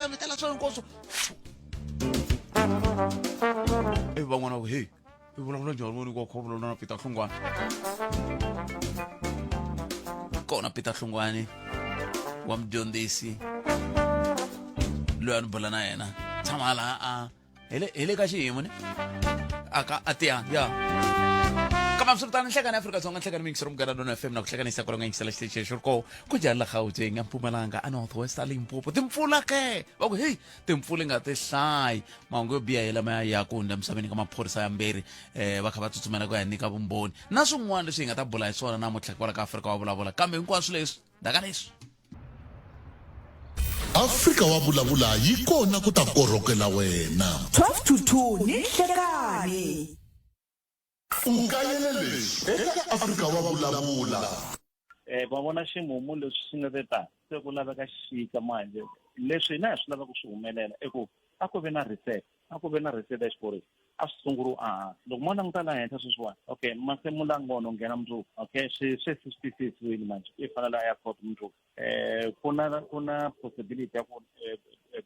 tsemetela swilo hinkwaswo. Ivi van'wana va ku, "Hey, i vulavula njhani wena ku kha vulavula na Peter Hlongwane?" Kona Peter Hlongwane wa mudyondzisi loyi a ni bula na yena, tshama laha a hi le ka xiyimo ne a ka a tiya ya. Kambe hambiswiritano, nhlekani Afrika-Dzonga, nhlekani miyingisero Munghana Lona FM na ku hlekanisa kwala nga yingisela xitichi lexi ri koho ku njhani la Gauteng, eMpumalanga, a North West, a Limpopo. Timpfula ke va ku heyi, timpfula nga ti hlayi. Mahungu yo biha hi lama ya ya ku hundza emisaveni ka maphorisa yambirhi, va kha va tsutsumela ku ya nyika vumbhoni na swin'wana leswi hi nga ta bula hi swona namuntlha kwala ka Afrika wa Vulavula. Kambe hinkwaswo leswi ndaka leswi. Afrika wa Vulavula yi kona ku ta korhokela wena. 12 to 2 ni nhlekani. U kayele leswi eka Afrika wa Vulavula. Va vona ximumu leswi swi nga te tani, se ku laveka xixika manje. Leswi hina hi swi lavaka swi humelela i ku a ku vi na reset, a ku vi na reset ya xiphorisa, a swi sunguriwi ehansi. Loko mo languta laha henhla sweswiwani, okay, Masemola Ngono nghena mundzuku, okay, swi se swi tiyisisiwile manje, i fanele a ya court mundzuku. Ku na possibility ya ku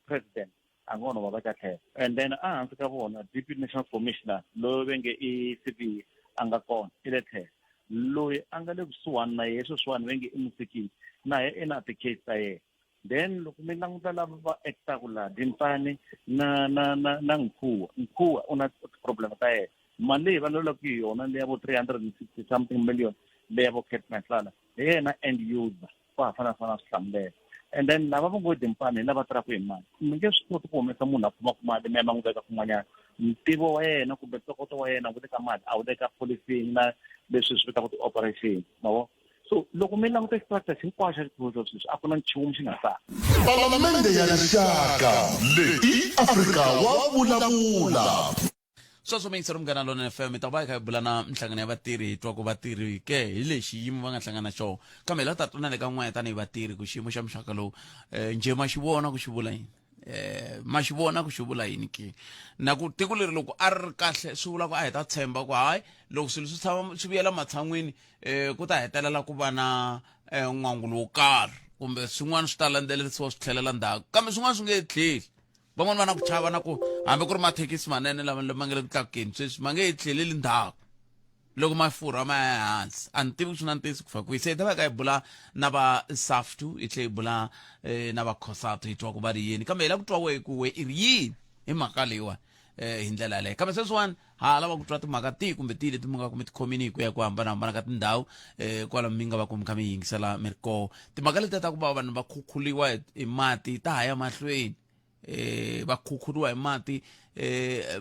president a nga no va veka tlhelo, and then ehansi ka vona deputy national commissioner loyi va nge i Sibiya a nga kona, i le tlhelo. Loyi a nga le kusuhani na yehe sweswiwani va nge i Musikisi, na ye i na ti-case ta yena. Then loko mi languta lava va actaku laha, Dimpane na Nkhuwa, Nkhuwa u na problem ta yena. Mali leyi va lwelaka hi yona leya vo 360 something million leya vo Cat Matlala, hi yena end user, va ha fanele fanele swi hlamulela. And then lava va ngo Dimpane hi lava tirhaka hi mali, mi nge swi koti ku humesa munhu a kumaka mali mi ya ma n'wi veka kun'wanyana. Ntivo wa yena kumbe ntokoto wa yena wu le ka mali, a wu le ka policing na leswi swi vitaka ti-operation, ma vo. So loko mi languta structure hinkwaxo xa xiphorisa sweswi, a ku na nchumu xi nga sala. Palamende ya Rixaka, leyi i Afrika wa Vulavula. Sweswo miyingiseri Munghana Lona FM, hi ta va hi kha hi bula na minhlangano ya vatirhi, hi twa ku vatirhi ke hi lexi xiyimo va nga hlangana na xona. Kambe hi la ta twana le ka n'we tanihi vatirhi ku xiyimo xa muxaka lowu, njhe ma xi vona ku xi vula yini, ma xi vona ku xi vula yini ke, na ku tiko leri loko a ri ri kahle swi vula ku a hi ta tshemba ku hayi, loko swilo swi tshama swi vuyela matshan'wini, ku ta hetelela ku va na n'wangulo wo karhi kumbe swin'wana swi ta landzelerisiwa swi tlhelela ndzhaku, kambe swin'wana swi nge tlheli. Van'wani va na ku chava na ku hambi ku ri mathekisi manene lama ma nga le ku tlakukeni sweswi ma nge yi tlheleli ndzhaku loko mafurha ma ya hansi. A ni tivi ku swi na ntiyiso ku fika kwihi. Se hi ta va hi kha hi bula na va SAFTU, hi tlhe hi bula na va COSATU, hi twa ku va ri yini. Kambe hi lava ku twa wehe ku we i ri yini hi mhaka leyiwani, hi ndlela yaleyo. Kambe sweswiwani ha lava ku twa timhaka tihi kumbe tihi leti mi nga ku mi tikhomini hi ku ya ku hambanahambana ka tindhawu, kwala mi nga va ku mi kha mi yingisela mi ri koho. Timhaka letiya ta ku va vanhu va khukhuliwa hi mati ta ha ya mahlweni, va khukhuliwa hi mati,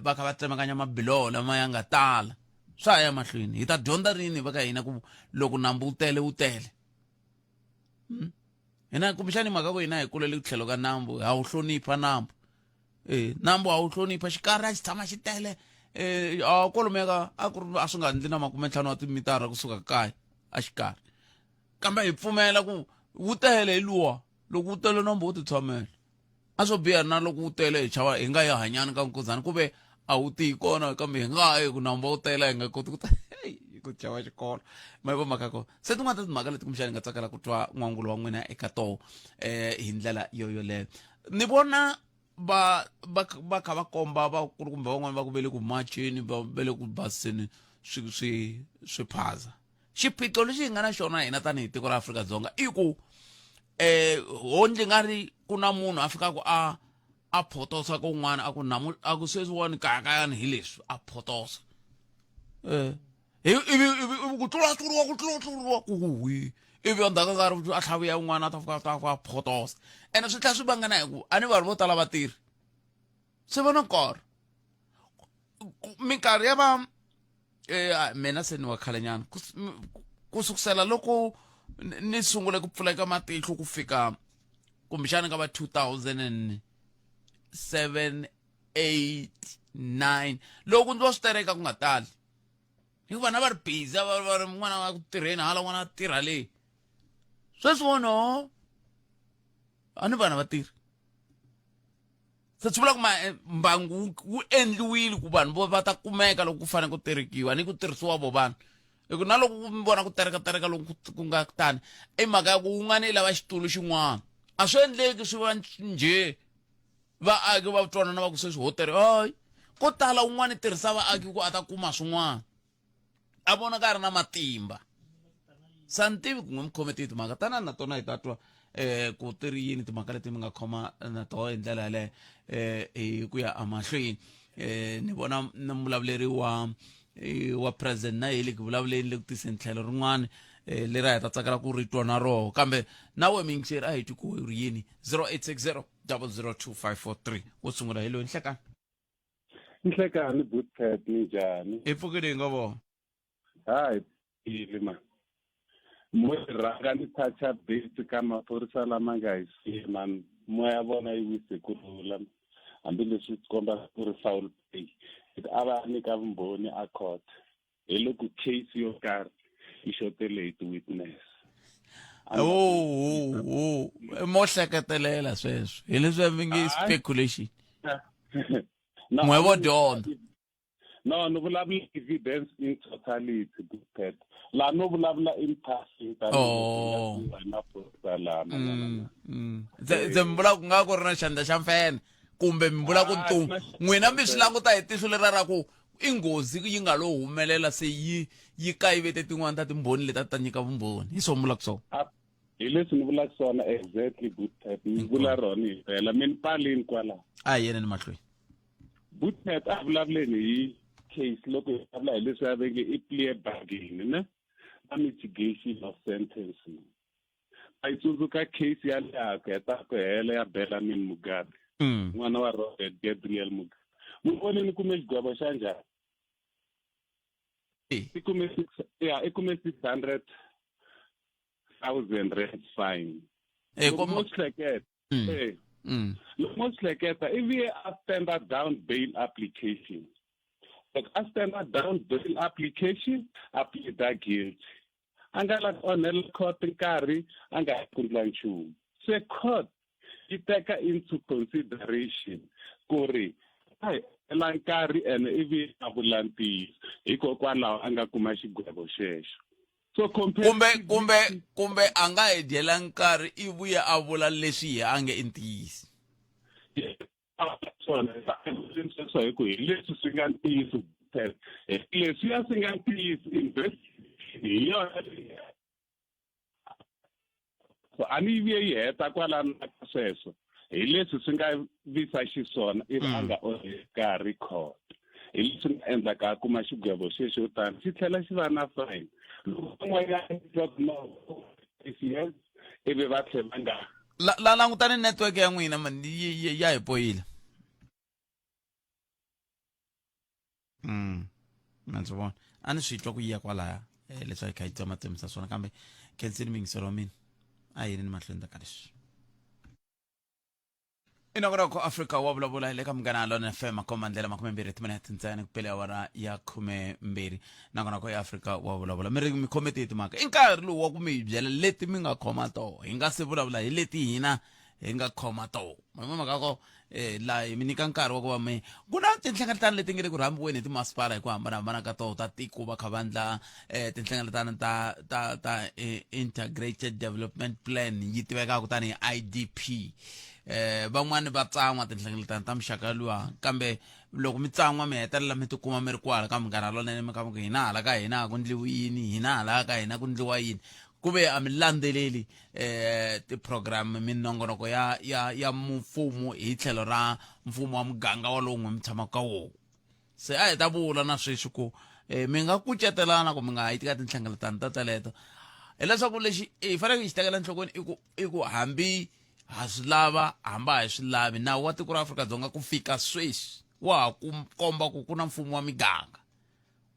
va kha va tsemakanya mabiloho lama ya nga tala, swa ha ya mahlweni. Hi ta dyondza rini va ka hina ku loko nambu wu tele wu tele? Hina kumbexani mhaka ku hina hi kulele tlhelo ka nambu, ha wu hlonipha nambu. Nambu a wu hlonipha, xikarhi a xi tshama xi tele. A kwalomuya ka a ku ri a swi nga ndli na 50 wa timitara kusuka kaya a xikarhi, kambe hi pfumela ku wu tele hi luwa. Loko wu tele nambu wo titshamela, a swo biha na loko wu tele hi chava hi nga yi hanyani ka nkuzani, ku ve a wu tiyi kona, kambe hi nga yi ku nambu wu tele hi nga koti ku ta hi ku chava xikolo. Ma yi vo mhaka kona. Se tin'wana ta timhaka leti kumbexani hi nga tsakela ku twa n'wangulo wa n'wina eka toho, hi ndlela yo yoleyo. Ni vona va kha va komba vakulu kumbe van'wani va ku ve le ku macheni, va ve le ku basiseni swiphaza. Xiphiqo lexi hi nga na xona hina tanihi tiko ra Afrika-Dzonga i ku, hondli nga ri ku na munhu a fikaka a photosa kun'wana, a ku namu, a ku sweswiwani kayakayani hi leswi a photosa, ivi ku tlula tluriwa, ku tlula tluriwa ku wi, ivi endzhaku ka nkarhi a tlhaviya un'wana a ta fika ta a photosa. Ene swi tlhela swi vanga na hi ku a ni vanhu vo tala vatirhi se va na nkarhi minkarhi ya va, mina se ni wa khalenyana, ku sukusela loko ni sungule ku pfuleka matihlo ku fika kumbexana ka va 2007, 8, 9, loko ndzi wa switereka ku nga tali, hikuva na va ri busy, a va ri n'wana wa ku tirheni hala, n'wana a tirha leyi. Sweswi vono a ni vana va tirhi, se swi vula ku mbangu wu endliwile ku vanhu vo va ta kumeka loko ku fanele ku terekiwa ni ku tirhisiwa vo vanhu. Hi ku na loko mi vona ku tereka tereka loku ku nga tani, i mhaka ya ku wun'wana i lava xitulu xin'wana, a swi endleki swi va njhe. Vaaki va twanana va ku sweswi ho tirha. Hayi, ko tala un'wana tirhisa vaaki ku a ta kuma swin'wana. A vona ka ri na matimba. Sa ni tivi ku n'we mi khome tihi timhaka tanani na tona hi ta twa eh ku ti ri yini timhaka leti mi nga khoma na toho hi ndlela yaleyo eh hi ku ya emahlweni eh ni vona na muvulavuleri wa eh, wa president na yele ku vulavuleni le ku tiseni tlhelo rin'wana eh, leri a hi ta tsakela ku ri twa na roho kambe na we miyingiseri a hi twi ku ri yini 0860 002543 wo sungula hi loyi nhlekani. Nhlekani Bootcat ninjhani? Hi pfukile hi nga vona. Hayi pfukile ma. Mo rhanga ni toucha base ka maphorisa lama nga hi siya man moya vona yi wise ku rhula hambileswi swi komba ku ri foul play a va nyika vumbhoni a court hi loko case yo karhi yi xotele hi ti-witness. Oh, oh, oh. Mo hleketelela sweswo hi leswi mi nge speculation. N'we vo dyondza. No, ni vulavula evidence in totality, Pet. La no vulavula in passing oh. maphorisa lama. Mm, mm. Se mi vula ku nga ku ri na xandla xa mfene kumbe mi vula ku ntungu n'wina mi swi languta hi tihlo lera ra ku i nghozi yi nga lo humelela se yi yi kayivete tin'wana ta timbhoni leti a ti ta nyika vumbhoni hi swona mi vulaka swona. Hi leswi ni vulaka swona exactly good type ni vula rona hi mpela mi ni palini kwalaho. A hi yeneni mahlweni. Good type a vulavuleni hi case loko hi vulavula hi leswi a venge i plea bargain ne na mitigation of sentencing. A yi tsundzuka case ya leha ku heta ku hela ya Bellarmine Mugabe n'wana wa Robert Gabriel Mugabe. Mu vonile kume xigwevo xa njhani? I kume six ya i kume 600,000 rand fine. Loko mo swi hleketa loko mo swi hleketa i vuye a stand down bail application. Loko a stand down bail application a plead guilty. A nga la ku onhela court nkarhi a nga ha ku ndla nchumu. Se court yi teka into consideration ku ri a hi onhela nkarhi ene i vuye a vula ntiyiso hikokwalaho a nga kuma xigwevo xexo. So kumbe kumbe kumbe a nga hi dyela nkarhi i vuye a vula leswi hi a nge i ntiyiso. Swona sweswo hi ku hi leswi swi nga ntiyiso leswiya swi nga ntiyiso investigation hi yona so a ni yi vuye yi heta kwalano ka sweswo hi leswi swi nga visa xiswona ivi a nga onhi nkarhi court hi leswi nga endlaka a kuma xigwevo xexo tani xi tlhela xi va na fine loko van'wanyana twa ku no yes ivi va tlhela va nga La, la langutani network ya n'wina man ya hi poyila. Na ndzi vona a ni swi twa ku yiya kwalaya eh, leswi a hi kha hi tsematsemisa swona kambe khenseni miyingiselo wa mina a yini ni mahlweni ta ka leswi inongonoko Afrika wa vulavula hi le ka Munghana Lona FM makomba ndlela 20 timinete ntsena ku pele awara ya 12 nongonoko ya Afrika wa vulavula mi ri mi khome tihi timhaka i nkarhi lowu wa ku mi hi byela leti mi nga khoma toho hi nga se vulavula hi leti hina hi nga khoma toho mi mhaka ko eh, laha hi mi nyika nkarhi wa ku va mi ku na tinhlengeletano leti nge le ku rhambiweni hi timasipala hi ku hambanahambana ka toho ta tiko va kha va ndla eh, tinhlengeletano ta ta ta eh, integrated development plan yi tivekaka tanihi IDP eh van'wani va tsan'wa tinhlengeletano ta muxaka luwa kambe loko mi tsan'wa mi hetelela mi tikuma mi ri kwala ka Munghana Lonene mi ka mi ku hina hala ka hina a ku ndliwi yini hina hala ka hina ku ndliwa yini ku ve a mi landzeleli eh ti-program minongonoko ya ya ya mfumo hi tlhelo ra mfumo wa muganga walowo n'we mi tshamaka ka wona se a hi ta vula na sweswi ku eh, mi nga kucetelana ku mi nga yi ka tinhlengeletano ta teleto hileswaku lexi hi faneleke hi xi tekela enhlokweni i ku i ku hambi ha swi lava hambi a hi swi lavi nawu wa tiko ra Afrika-Dzonga ku fika sweswi wa ha ku komba ku ku na mfumo wa miganga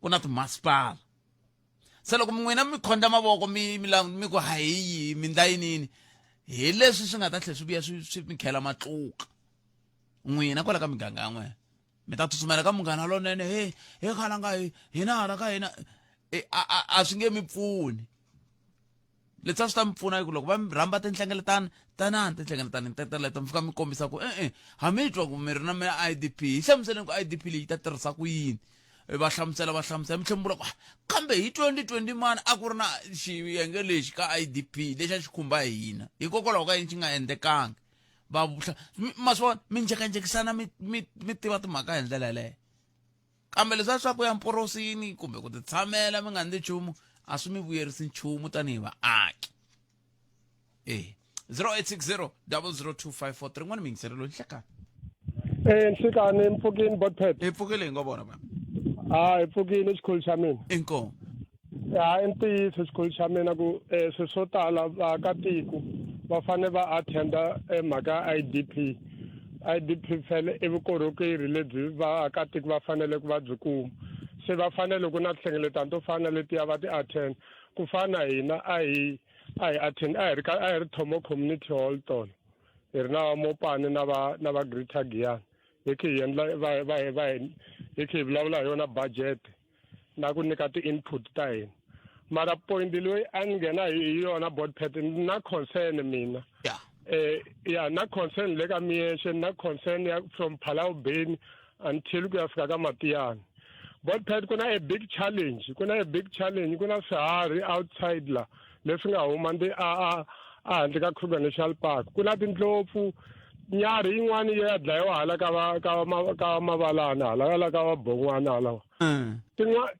ku na timasipala se loko n'wina mi khondla mavoko mi mi mi ku hayi mi ndla yini yini hi leswi swi nga ta tlhela swi vuya swi swi mi khela matluka n'wina kwala ka miganga ya n'wina mi ta tsutsumela ka munghana lonene he he khalanga hina hala ka hina a swi nge mi pfuni leswi a swi ta mi pfuna hi ku loko va mi rhamba tinhlengeletano tanani tinhlengeletano teteleto mi fika mi kombisa ku e-e ha mi twa ku mi ri na mi I_D_P hi hlamuseleni ku I_D_P leyi yi ta tirhisa ku yini va hlamusela va hlamusela mi tlhela mi vula ku ah, kambe hi 2020 mani a ku ri na xiyenge lexi ka I_D_P lexi a xi khumba hina hikokwalaho ka yini xi nga endlekanga. Va ma swi vona mi njhekanjhekisana mi mi mi tiva timhaka hi ndlela yeleyo kambe leswiya swa ku ya mporosini kumbe ku titshamela mi nga ndli nchumu a swi mi vuyerisi nchumu tanihi vaaki e 0860 002543 n'wana miyingiselo loyi nhlekani Eh nhlekani mpfukini botpet hi pfukile hi ngo vona va ha hi pfukile xikhulu xa mina inkomu ha i ntiyiso xikhulu xa mina ku um swilo swo tala vaakatiko va fanele va attenda mhaka ya I_D_P. I_D_P fele i vukorhokeri lebyi vaakatiko va faneleke va byi kuma se va fanele ku na tinhlengeletano to fana na letiya va ti attend ku fana na hina a hi a hi attend a hi ri ka a hi ri Thomo community hall tolo hi ri na va Mopani na va na va Greater Giyani hi khe hi endla va va va hi khe hi vulavula hi yona budget na ku nyika ti-input ta hina mara point loyi a ni nghena hi yona board pet na concern mina yeah. eh ya na concern le ka miyexe na concern ya from Phalawubeni until ku ya fika ka Matiyani board pet ku na a big challenge ku na a big challenge ku na swiharhi outside la leswi nga huma ndi a a a handle ka Kruger National Park ku na tindlopfu nyarhi yin'wana yi ya dlayiwa hala ka va ka va ka mavalana hala hala ka va bon'wana halawa mm.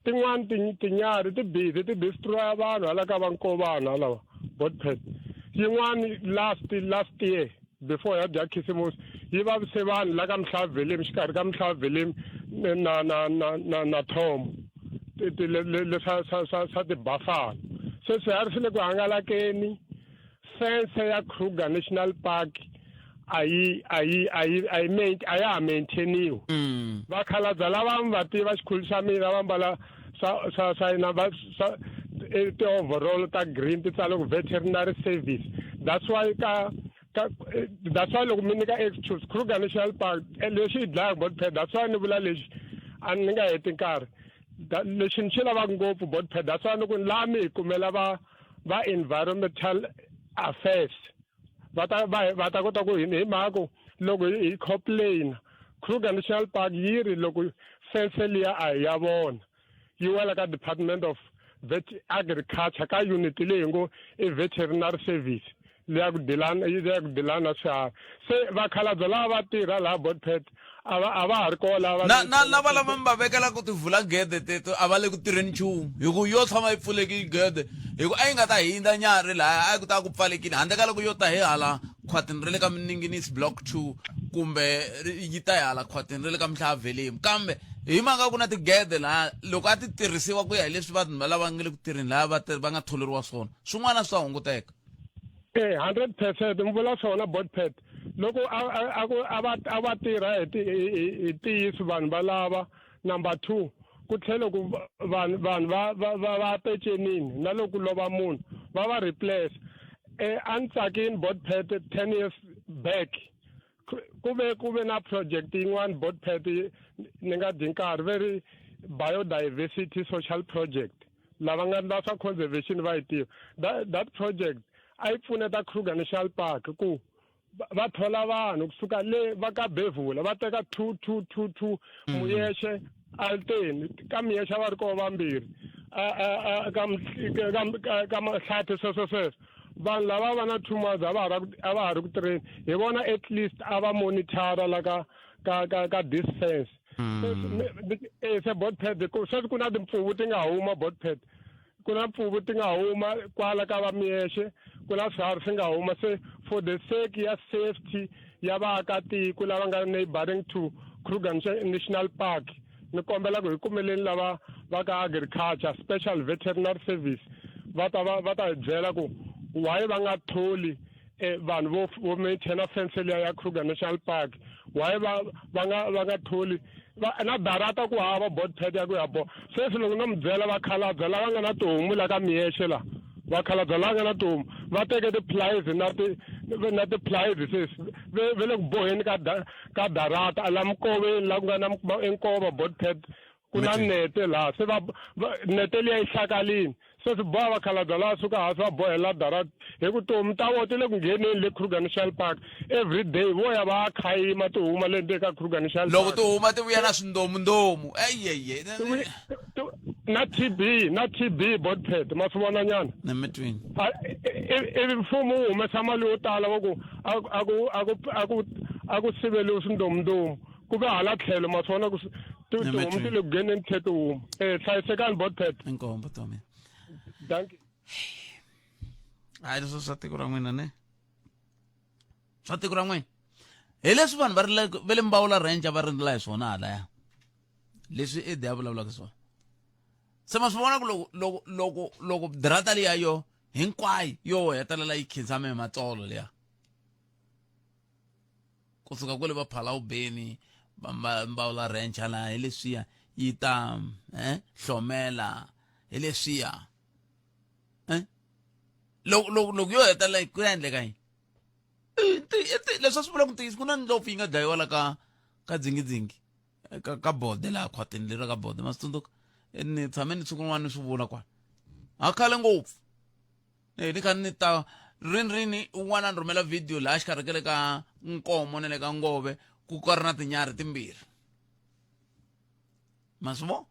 tin'wana tinyarhi ti busy ti destroya vanhu hala ka vankovana halawa botpet yin'wana last last year before ya dya khisimusi yi vavise vanhu la ka mhlavelemi xikarhi ka mhlavelemi na na na na na thomo leswa swa swa swa tibafana se swiharhi swi le ku hangalakeni fense ya Kruger National Park a yi a yi a yi a yi a ya ha maintainiwi mm. vakhalabya lava mi va tiva xikhulu xa mina va mbala swa swa swa ina va swa e, ti-overall ta green ti tsale ku veterinary service that's why ka ka eh, that's why loko mi nyika excuse Kruger National Park eh, lexi yi dlayaka bot that's why ni vula lexi a ni nga heti nkarhi lexi ni xi lavaka ngopfu bot that's why ni ku laha mi hi kumela va va environmental affairs va ta va va ta kota ku hi hi mhaka ku loko hi complain Kruger National Park yi ri loko fense liya a hi ya vona yi wela ka Department of Vet Agriculture ka unit leyi ngo i veterinary service leya ku dilana leya ku dilana swiharhi se vakhalabye lava va tirha laha Botpet a va a va ha ri kona lava na na lava lava mi va vekela ku tivula gede teto a va le ku tirheni nchumu hi ku yo tshama yi pfulekile gede hi ku a yi nga ta hindza nyarhi lahaya a yi ku ta ku pfalekile handle ka loko yo ta hi hala khwatini ra le ka mininginisi block 2 kumbe yi ta hi hala khwatini ra le ka mhlavelemu kambe hi mhaka ku na tigede laha loko a ti tirhisiwa ku ya hi leswi vanhu lava nga le ku tirheni laha va va nga tholeriwa swona swin'wana swi ta hunguteka Eh 100% mi vula swona botpet loko a ku a va a va tirha hi hi ntiyiso vanhu va lava number 2 ku tlhela ku vanhu vanhu va va va va pecenini na loko lova munhu va va replace eh a ni tsakini botpet 10 years back ku ve ku ve na project yin'wana botpet ni nga dyi nkarhi ve ri biodiversity social project lava nga ndla swa conservation va yi tiva that, that project a yi pfuneta Kruger National Park ku va thola vanhu kusuka le va ka bevula va teka two two two two mm. muyexe alteni ka muyexe a va ri koho vambirhi ka ka mahlathi sweswo sweswo vanhu lava va na 2 months a va a va ha ri ku tirheni hi vona at least a va monitor la ka ka ka ka distance mm. se botpad sweswi ku na timpfuvu ti nga huma botpad ku na mpfuvu ti nga huma kwala ka va miyexe ku na swiharhi swi nga huma se for the sake ya safety ya vaakatiko lava nga neighboring to Kruger National Park ni kombela ku hi kumeleni lava va ka agriculture special veterinary service va ta va va ta hi byela ku why va nga tholi eh, vanhu vo vo maintainer fence liya ya Kruger National Park why va va nga va nga tholi va na darata ku hava board pad ya ku ya bo sweswi loko no mi byela vakhalabya lava nga na tihomu la ka miyexe la vakhalabya lava nga na tihomu va teke ti-plies na ti na ti-plies sweswi ve le ku boheni ka ka darata la mikoveni la ku nga na enkova board pad ku na nete laha se va nete liya yi hlakalini se swi boha vakhalabya lava suka hansi va bohela darata hi ku tihomu ta vona ti le ku ngheneni le Kruger National Park every day vo ya va ya khayima ti huma le ndzeni ka Kruger National loko ti huma ti vuya na swindomundomu eyeye na TB na TB botpet ma swi vona nyana ni mi twini ivi mfumo wu humesa mali yo tala va ku a a ku a ku a ku a ku siveliwi swindomundomu ku ve hala tlhelo ma swi vona ku tihomu ti le ku ngheneni tlhe ti huma e hlayisekani botpet inkombo tomi danki hayi leswo swa tiko ra n'wina ne swa tiko ra n'wina hi leswi vanhu va ri va le mbawula ranger va rindzela hi swona halaya leswi edi a vulavulaka swona se ma swi vona ku loko loko loko loko drata liya yo hinkwayo yo hetelela yi khinsame hi matsolo liya kusuka kwale va phalawubeni mbawula ranch hala hi leswiya yi ta eh hlomela hi leswiya eh loko loko loko yo hetelela ku ya endleka yini leswi a swi vula ku ntiyiso ku na ndlopfu yi nga dlayiwa la ka ka dzingidzingi ka ka bode laha khwatini leri ka bode ma swi tsundzuka ni tshame ni siku rin'wana ni swi vula kwala a khale ngopfu e ni kha ni ta rini rini un'wana a ni rhumela video laha xikarhi ka le ka nkomo na le ka ngove ku ka ri na tinyarhi timbirhi ma swi vo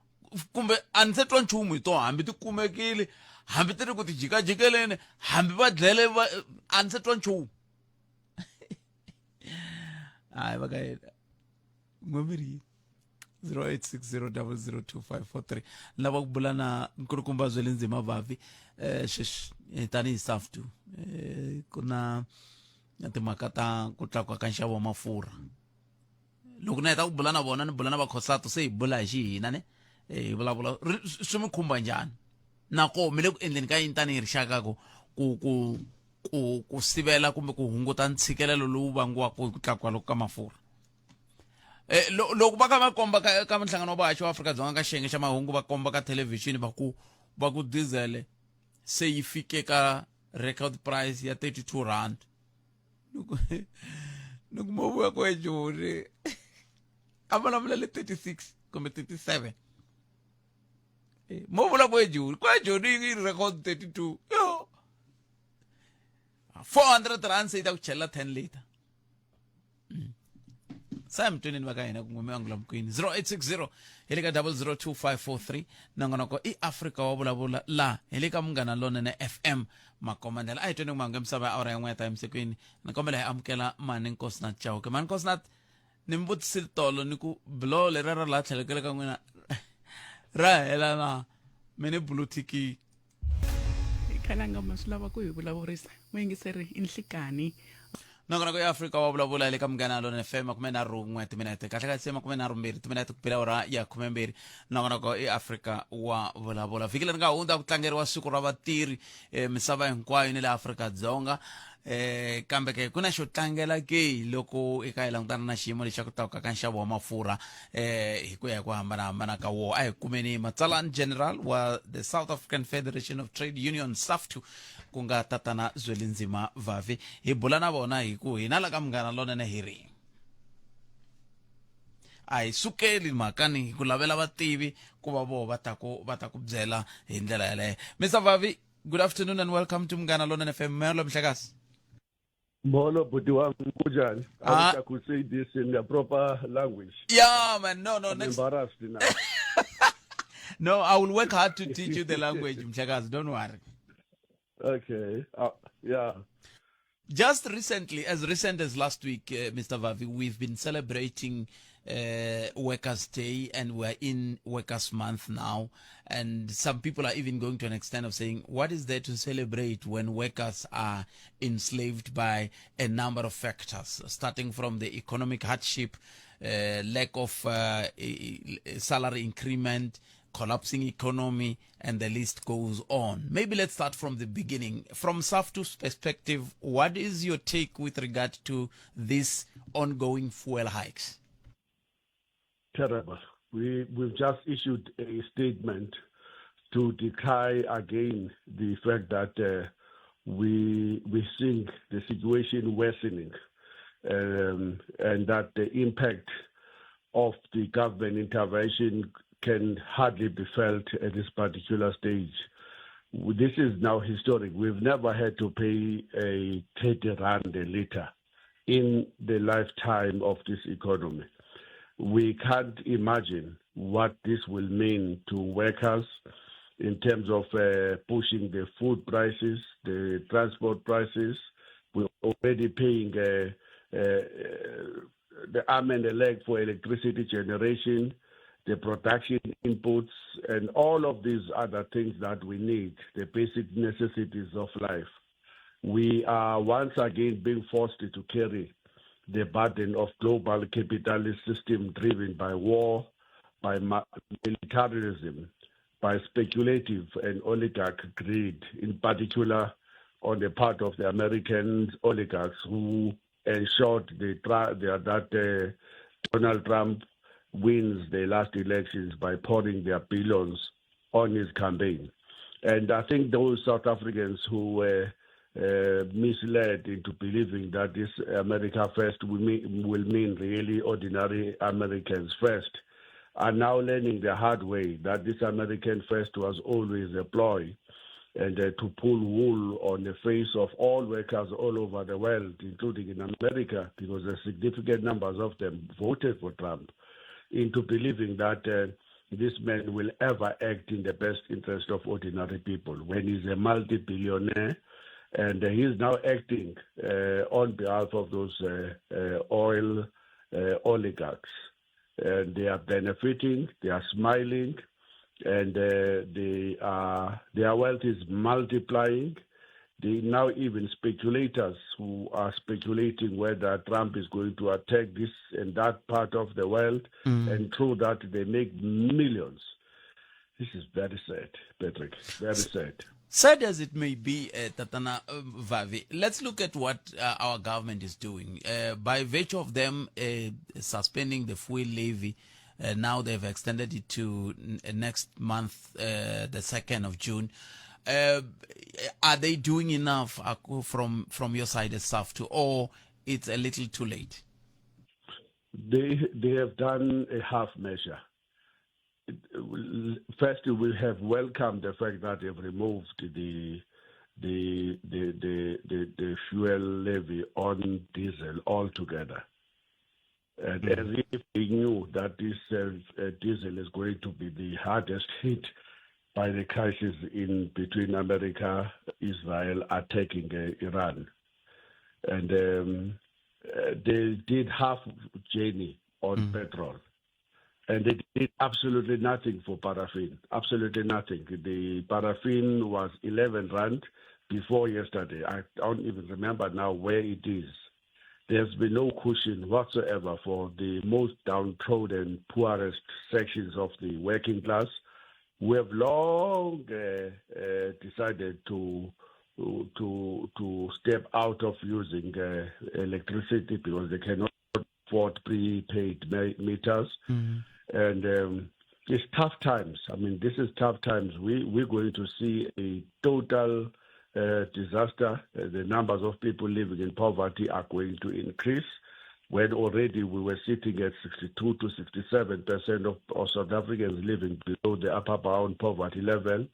kumbe a ni se twa nchumu hi tona hambi ti kumekile hambi ti ri ku ti jikajikeleni hambi va dlele va a ni se twa nchumu hayi va ka yena n'wemiri yini 0860002543 lava ku bula na nkulukumba Zwelinzima Vavi eh sweswi eh, tanihi SAFTU eh ku na timhaka ta ku tlakuka ka nxavo wa mafurha loko ni heta ku bula na vona ni bula na vakhosatu se hi bula hi xihina ne eh, hi vulavula swi mi khumba njhani nako mi le ku endleni ka yini tanihi rixaka ku ku ku ku ku sivela kumbe ku hunguta ntshikelelo lowu vangiwaka hi ku tlakuka loku ka mafurha Eh, loko va kha va komba ka, ka nhlangano wa vahaxi wa Afrika-Dzonga ka xiyenge xa mahungu va komba ka thelevhixini va ku va ku diesel se yi fike ka record price ya 32 rand loko loko mo vuya ku ejoni a vulavula le 36 kumbe 37 eh, mo vula ku ejoni ku ejoni yi record 32 yo 400 rand se yi ta ku chelela 10 liter sam tweneni va ka hina kun'we mi angula mukwini 0860 hi le ka 002543 nongonoko i afrika wa vulavula la hi le ka munghana lonene fm makomandlela a hi tweni ku misava ya awara ya n'we ya ta emisikwini ni kombela hi amukela mani nkosinath chauke mani nkosinath ni mi vutisile tolo ni ku buloho leriya ra laha tlhelo ka le ka n'wina ra hela na mi ni bulutiki khalanga ma swi lava ku hi vulavurisa muyingiseri i nhlikani nongonoko ya afrika wa vulavula le ka munghana lona fm 31 timinete kahle kahle se 32 timinete ku bela awara ya 12 nongonoko i afrika wa vulavula vhiki leri nga hundza ku tlangeriwa siku ra vatirhi eh, misava hinkwayo ni le afrika dzonga eh kambe ke ku na xo tlangela ke loko eka hi langutana na xiyimo lexi xa ku tlakuka ka nxavo wa mafurha eh hi ku ya hi ku hambanahambana ka wona a hi kumeni matsalani general wa the South African Federation of Trade Union SAFTU ku nga tatana Zwelinzima Vavi hi bula na vona hi ku hina la ka Munghana Lonene hi ri a hi sukeli mhaka ni ku lavela vativi ku va voho va ta ku va ta ku byela hi ndlela yaleyo Mr Vavi good afternoon and welcome to Munghana Lonene FM molo mhlekazi Molo bhuti wami kunjani? I ah. wish I could say this in the proper language. Yeah man, no no I'm next embarrassed now. no, I will work hard to teach you the language mhlekazi, don't worry. Okay. Yeah. Just recently, as recent as last week, Mr. Vavi, we've been celebrating Workers' Day and we're in Workers' Month now. And some people are even going to an extent of saying, what is there to celebrate when workers are enslaved by a number of factors, starting from the economic hardship, lack of salary increment, collapsing economy, and the list goes on. Maybe let's start from the beginning. From SAFTU's perspective, what is your take with regard to these ongoing fuel hikes? Terrible. We've just issued a statement to decry again the fact that we think the situation worsening, and that the impact of the government intervention can hardly be felt at this particular stage. This is now historic. We've never had to pay a 30 rand a liter in the lifetime of this economy. We can't imagine what this will mean to workers in terms of pushing the food prices, the transport prices. We already paying the arm and the leg for electricity generation, the production inputs, and all of these other things that we need, the basic necessities of life. We are once again being forced to carry the burden of global capitalist system driven by war, by militarism, by speculative and oligarch greed, in particular on the part of the American oligarchs who ensured the, that Donald Trump wins the last elections by pouring their billions on his campaign. And I think those South Africans who were misled into believing that this America First will mean, will mean really ordinary Americans first are now learning the hard way that this American First was always a ploy and to pull wool on the face of all workers all over the world, including in America, because a significant numbers of them voted for Trump, into believing that this man will ever act in the best interest of ordinary people when he's a multi-billionaire and he's now acting on behalf of those oil oligarchs. And they are benefiting, they are smiling, and they are, their wealth is multiplying. They now even speculators who are speculating whether Trump is going to attack this and that part of the world, and through that they make millions. This is very sad, Patrick. Very sad. Sad as it may be, Tatana Vavi, let's look at what our government is doing. By virtue of them suspending the fuel levy, now they've extended it to next month, the 2nd of June. Are they doing enough from your side as SAFTU, or it's a little too late? They have done a half measure. First, we have welcomed the fact that they've removed the fuel levy on diesel altogether. And as if they knew that this diesel is going to be the hardest hit by the crisis in between America, Israel attacking Iran. And they did half journey on petrol. And they did absolutely nothing for paraffin, absolutely nothing. The paraffin was 11 rand before yesterday. I don't even remember now where it is. There's been no cushion whatsoever for the most downtrodden, poorest sections of the working class. We have long decided to step out of using electricity because they cannot afford prepaid meters. And it's tough times. I mean, this is tough times. We're going to see a total disaster. The numbers of people living in poverty are going to increase, when already we were sitting at 62 to 67% of South Africans living below the upper bound poverty level.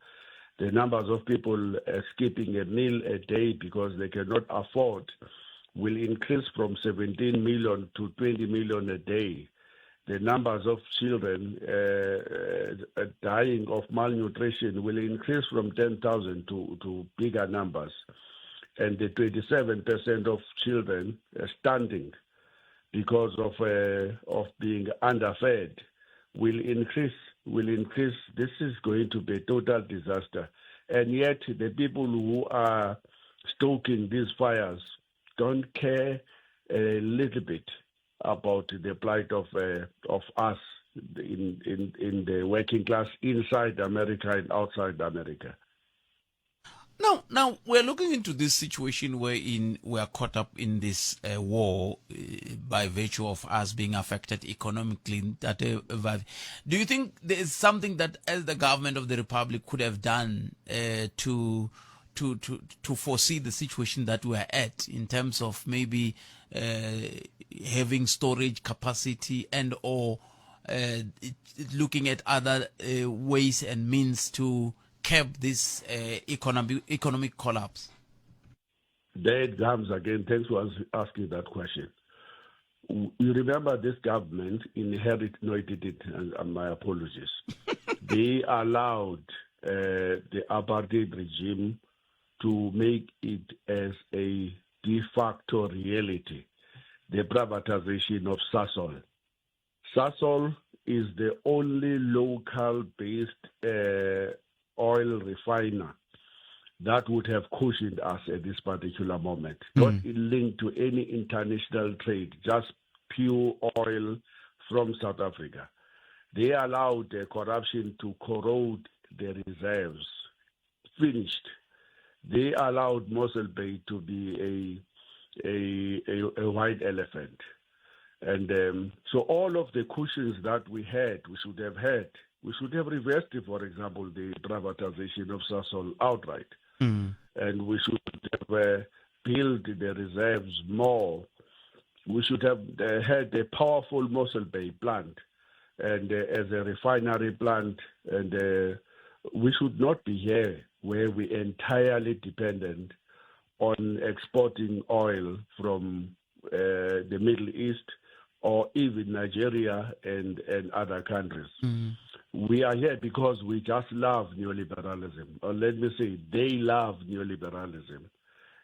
The numbers of people skipping a meal a day because they cannot afford will increase from 17 million to 20 million a day. The numbers of children dying of malnutrition will increase from 10,000 to bigger numbers. And the 27% of children stunting because of being underfed will increase. This is going to be a total disaster. And yet the people who are stoking these fires don't care a little bit about the plight of us in the working class inside America and outside America. Now we're looking into this situation wherein we are caught up in this war by virtue of us being affected economically. Do you think there is something that, as the government of the Republic, could have done to foresee the situation that we are at in terms of maybe having storage capacity and or looking at other ways and means to curb this economic collapse? There it comes again. Thanks for asking that question. You remember this government inherited, no, it didn't, and my apologies. They allowed the apartheid regime to make it as a de facto reality, the privatization of Sasol. Sasol is the only local-based oil refiner that would have cushioned us at this particular moment. Not linked to any international trade, just pure oil from South Africa. They allowed the corruption to corrode the reserves. Finished. They allowed Mossel Bay to be a white elephant. And so all of the cushions that we had, we should have had, we should have reversed, for example, the privatization of Sasol outright. And we should have built the reserves more. We should have had a powerful Mossel Bay plant and as a refinery plant. And we should not be here where we entirely dependent on exporting oil from the Middle East or even Nigeria and other countries. We are here because we just love neoliberalism. Or let me say, they love neoliberalism.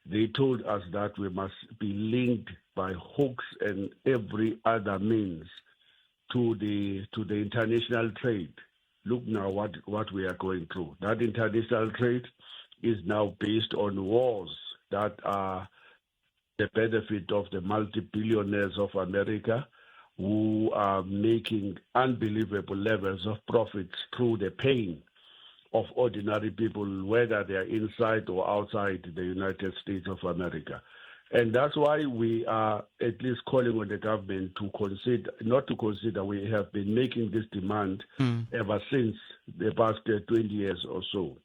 They told us that we must be linked by hooks and every other means to the international trade. Look now what we are going through. That international trade is now based on wars that are the benefit of the multi-billionaires of America, who are making unbelievable levels of profits through the pain of ordinary people, whether they are inside or outside the United States of America. And that's why we are at least calling on the government to consider, not to consider, we have been making this demand ever since the past 20 years or so.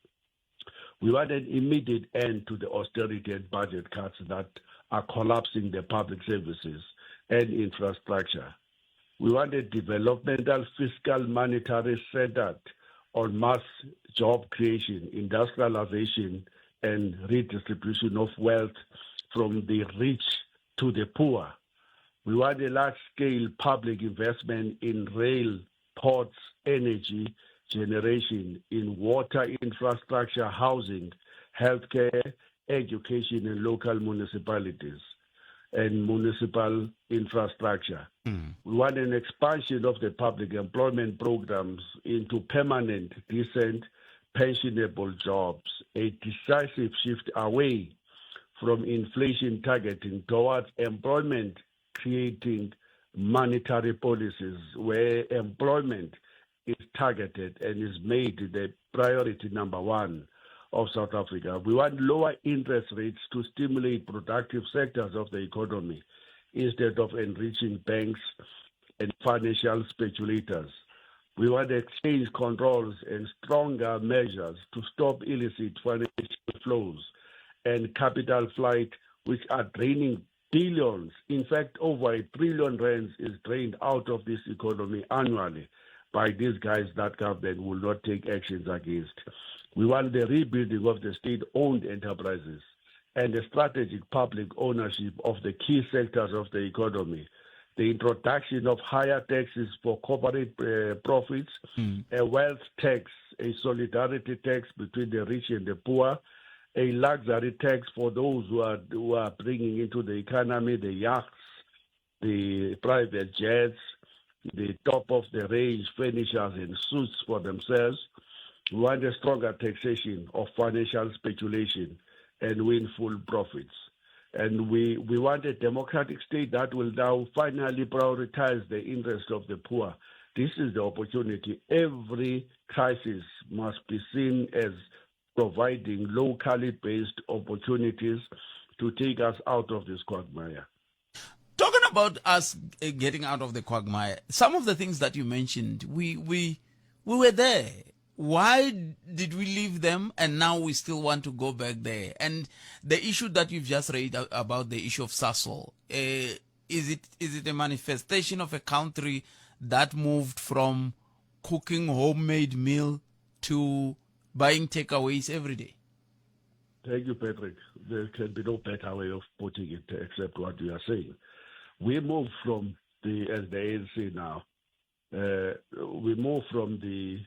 We want an immediate end to the austerity and budget cuts that are collapsing the public services and infrastructure. We want a developmental fiscal monetary centered on mass job creation, industrialization, and redistribution of wealth from the rich to the poor. We want a large-scale public investment in rail, ports, energy generation, in water infrastructure, housing, healthcare, education, and local municipalities and municipal infrastructure. We want an expansion of the public employment programs into permanent, decent, pensionable jobs, a decisive shift away from inflation targeting towards employment creating monetary policies where employment is targeted and is made the priority number one of South Africa. We want lower interest rates to stimulate productive sectors of the economy instead of enriching banks and financial speculators. We want exchange controls and stronger measures to stop illicit financial flows and capital flight, which are draining billions. In fact, over 1 trillion rands is drained out of this economy annually by these guys that government will not take actions against. We want the rebuilding of the state-owned enterprises and the strategic public ownership of the key sectors of the economy, the introduction of higher taxes for corporate profits, a wealth tax, a solidarity tax between the rich and the poor, a luxury tax for those who are bringing into the economy the yachts, the private jets, the top-of-the-range furnitures and suits for themselves. We want a stronger taxation of financial speculation and windfall profits. And we want a democratic state that will now finally prioritize the interests of the poor. This is the opportunity. Every crisis must be seen as providing locally based opportunities to take us out of this quagmire. Talking about us getting out of the quagmire, some of the things that you mentioned, we were there. Why did we leave them and now we still want to go back there? And the issue that you've just raised about the issue of Sasol, is it a manifestation of a country that moved from cooking homemade meal to buying takeaways every day? Thank you, Patrick. There can be no better way of putting it except what you are saying. We moved from the, as the ANC now, we moved from the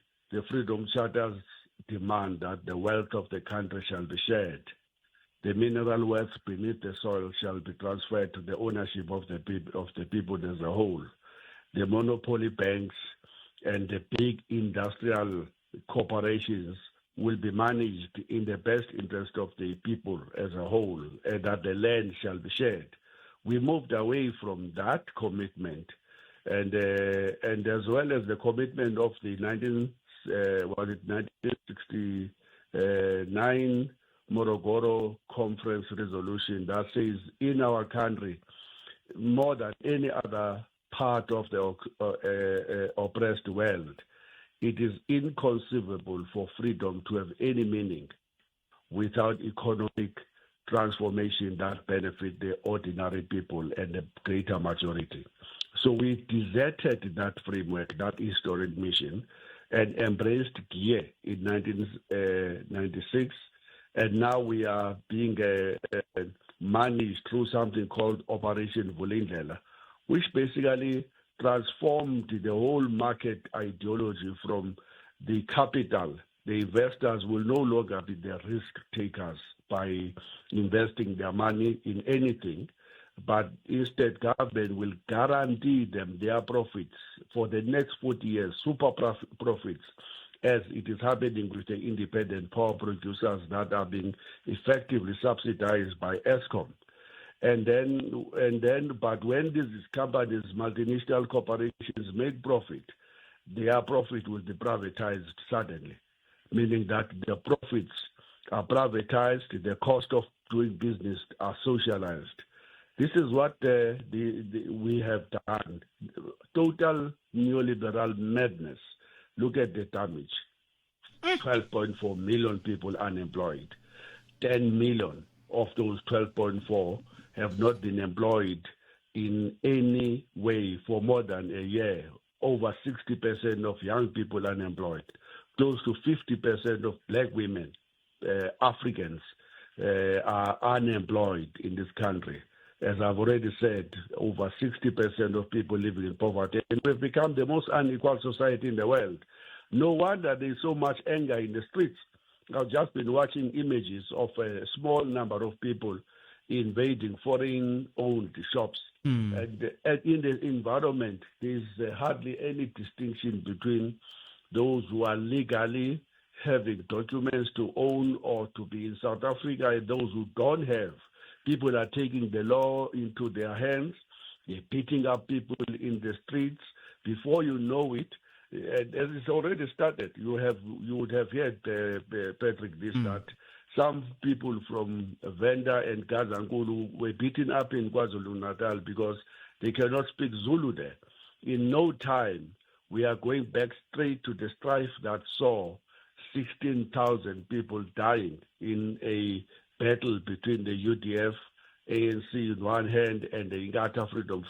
Freedom Charter's demand that the wealth of the country shall be shared. The mineral wealth beneath the soil shall be transferred to the ownership of the, of the people as a whole. The monopoly banks and the big industrial corporations will be managed in the best interest of the people as a whole, and that the land shall be shared. We moved away from that commitment, and uh, and as well as the commitment of the 19 uh, was it 1969 Morogoro Conference resolution that says in our country, more than any other part of the uh, uh, oppressed world, it is inconceivable for freedom to have any meaning without economic transformation that benefit the ordinary people and the greater majority. So we deserted that framework, that historic mission, and embraced GEAR in 1996. And now we are being uh, uh, managed through something called Operation Vulindlela, which basically transformed the whole market ideology from the capital. The investors will no longer be the risk takers by investing their money in anything, but instead government will guarantee them their profits for the next 40 years, super profits, as it is happening with the independent power producers that are being effectively subsidized by Eskom. And then, and then, but when these companies, multinational corporations make profit, their profit will be privatized suddenly, meaning that the profits are privatized, the cost of doing business are socialized. This is what uh, the, the, we have done. Total neoliberal madness. Look at the damage. 12.4 mm. million people unemployed. 10 million of those 12.4 have not been employed in any way for more than a year. Over 60% of young people unemployed. Close to 50% of black women, uh, Africans, uh, are unemployed in this country. As I've already said, over 60% of people living in poverty. And we've become the most unequal society in the world. No wonder there's so much anger in the streets. I've just been watching images of a small number of people invading foreign owned shops. Mm. And, and in the environment, there's uh, hardly any distinction between those who are legally having documents to own or to be in South Africa and those who don't have. People are taking the law into their hands. They're beating up people in the streets. Before you know it, and it's already started. You have you would have heard uh, Patrick this mm. that some people from Venda and Gazankulu were beaten up in KwaZulu Natal because they cannot speak Zulu there. In no time, we are going back straight to the strife that saw 16,000 people dying in a battle between the UDF, ANC in one hand and the Inkatha Freedom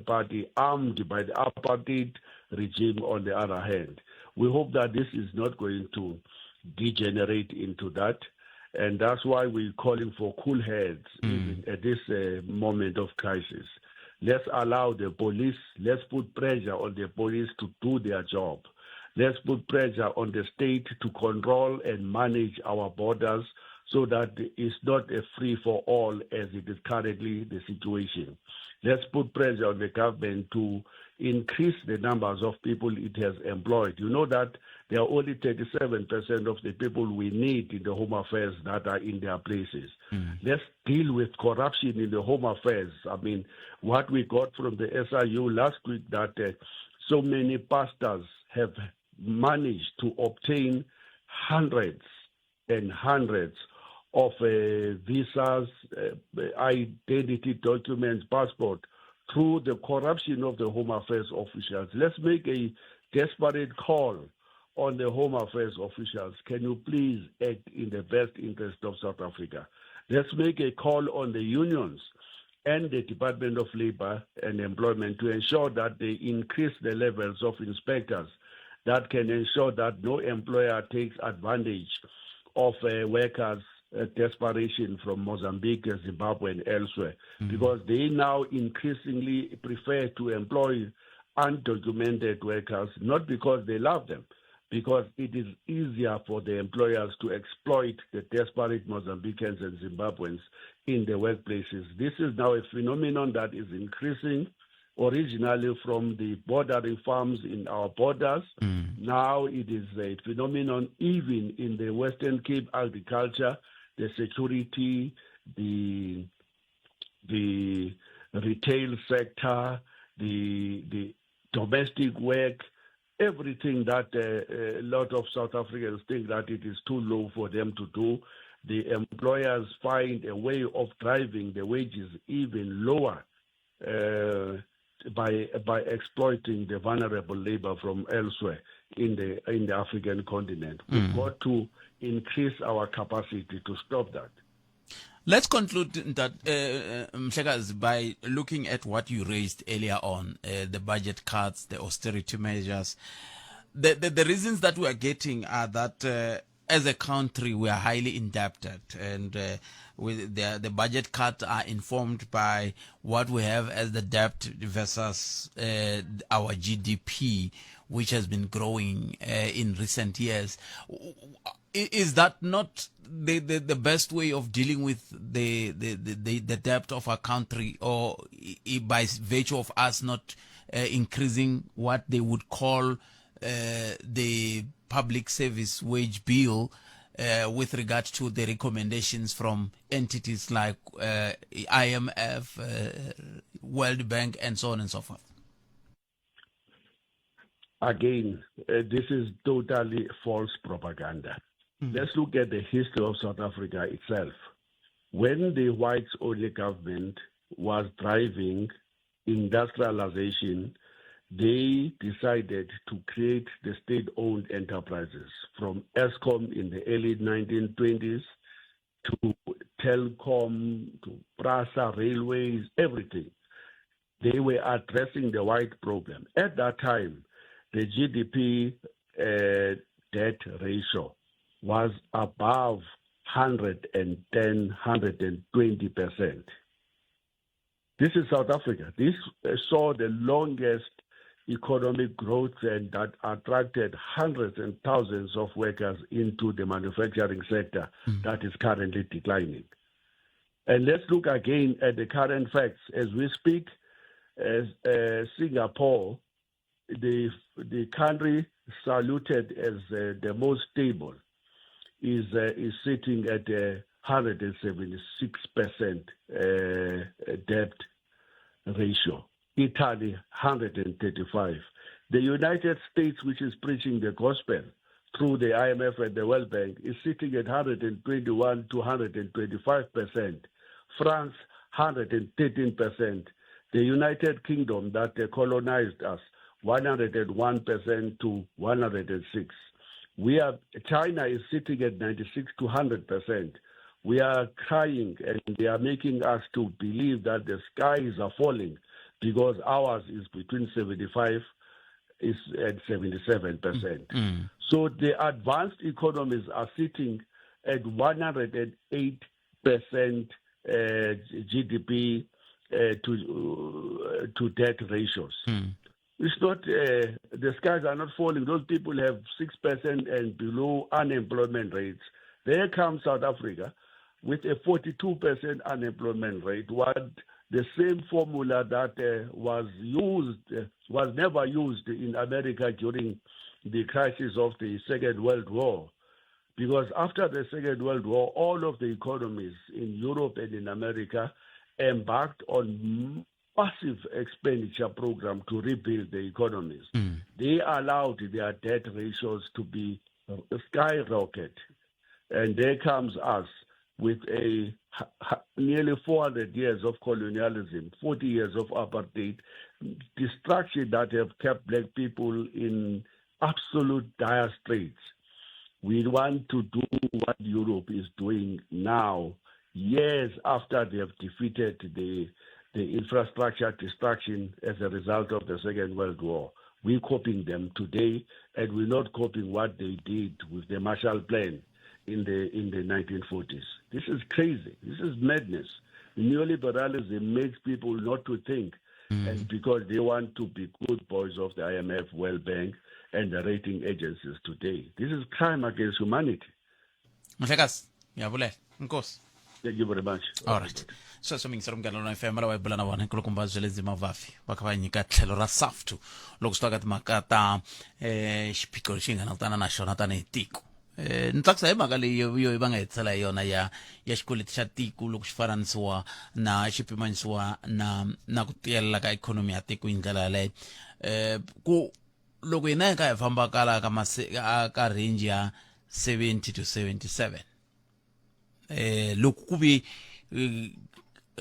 Party armed by the apartheid regime on the other hand. We hope that this is not going to degenerate into that. And that's why we're calling for cool heads mm. even at this uh, moment of crisis. Let's allow the police, let's put pressure on the police to do their job. Let's put pressure on the state to control and manage our borders so that it's not a free for all as it is currently the situation. Let's put pressure on the government to increase the numbers of people it has employed. You know that there are only 37% of the people we need in the Home Affairs that are in their places. Mm. Let's deal with corruption in the Home Affairs. I mean, what we got from the SIU last week that uh, so many pastors have managed to obtain hundreds and hundreds of uh, visas, uh, identity documents, passport, through the corruption of the Home Affairs officials. Let's make a desperate call on the Home Affairs officials. Can you please act in the best interest of South Africa? Let's make a call on the unions and the Department of Labor and Employment to ensure that they increase the levels of inspectors that can ensure that no employer takes advantage of uh, workers' uh, desperation from Mozambique, Zimbabwe, and elsewhere, mm-hmm. because they now increasingly prefer to employ undocumented workers, not because they love them, Because it is easier for the employers to exploit the desperate Mozambicans and Zimbabweans in the workplaces. This is now a phenomenon that is increasing, originally from the bordering farms in our borders. Now it is a phenomenon even in the Western Cape agriculture, the security, the retail sector, the domestic work, everything that a lot of South Africans think that it is too low for them to do. The employers find a way of driving the wages even lower by exploiting the vulnerable labor from elsewhere in the African continent. We've got to increase our capacity to stop that. Let's conclude that, Mhlekazi, by looking at what you raised earlier on, the budget cuts, the austerity measures. The reasons that we are getting are that as a country we are highly indebted, and with the budget cuts are informed by what we have as the debt versus our GDP, which has been growing in recent years. Is that not the best way of dealing with the debt of our country, or by virtue of us not increasing what they would call the public service wage bill with regard to the recommendations from entities like IMF, World Bank, and so on and so forth? Again, this is totally false propaganda. Let's look at the history of South Africa itself. When the whites-only government was driving industrialization, they decided to create the state-owned enterprises, from Eskom in the early 1920s to Telkom, to Prasa, railways, everything. They were addressing the white problem. At that time, the GDP debt ratio was above 110, 120%. This is South Africa. This saw the longest economic growth and that attracted hundreds and thousands of workers into the manufacturing sector that is currently declining. And let's look again at the current facts. As we speak, as Singapore, the country saluted as the most stable, is sitting at 176% debt ratio. Italy, 135. The United States, which is preaching the gospel through the IMF and the World Bank, is sitting at 121 to 125%. France, 113%. The United Kingdom that colonized us, 101% to 106. China is sitting at 96 to 100%. We are crying, and they are making us to believe that the skies are falling because ours is between 75 and 77%. So the advanced economies are sitting at 108% GDP to debt ratios. It's not, the skies are not falling. Those people have 6% and below unemployment rates. There comes South Africa with a 42% unemployment rate. What the same formula that was never used in America during the crisis of the Second World War. Because after the Second World War, all of the economies in Europe and in America embarked on massive expenditure program to rebuild the economies. They allowed their debt ratios to be skyrocket. And there comes us with a nearly 400 years of colonialism, 40 years of apartheid, destruction that have kept black people in absolute dire straits. We want to do what Europe is doing now, years after they have defeated the infrastructure destruction as a result of the Second World War. We're copying them today, and we're not copying what they did with the Marshall Plan in the 1940s. This is crazy. This is madness. Neoliberalism makes people not to think. And because they want to be good boys of the IMF, World Bank, and the rating agencies today. This is crime against humanity. Mhlekazi, ngiyabulela. Inkosi. Thank you very much. All right. Sweswo mingisero munghana lona FM lava hi bula na vona nkulukumba Zwelinzima Vafi va kha va nyika tlhelo ra SAFTU loko swi ta ka timhaka ta eh xiphiqo lexi hi nga langutana na xona tanihi tiko. Eh ni tsakisa hi mhaka leyi yo yo va nga hetisela hi yona ya ya xikweleti xa tiko loko xi fananisiwa na xi pimanisiwa na na ku tiyelela ka ikhonomi ya tiko hi ndlela yaleyo. Eh ku loko hina hi kha hi famba kala ka mase ka range ya 70 to 77 eh loko ku vi eh,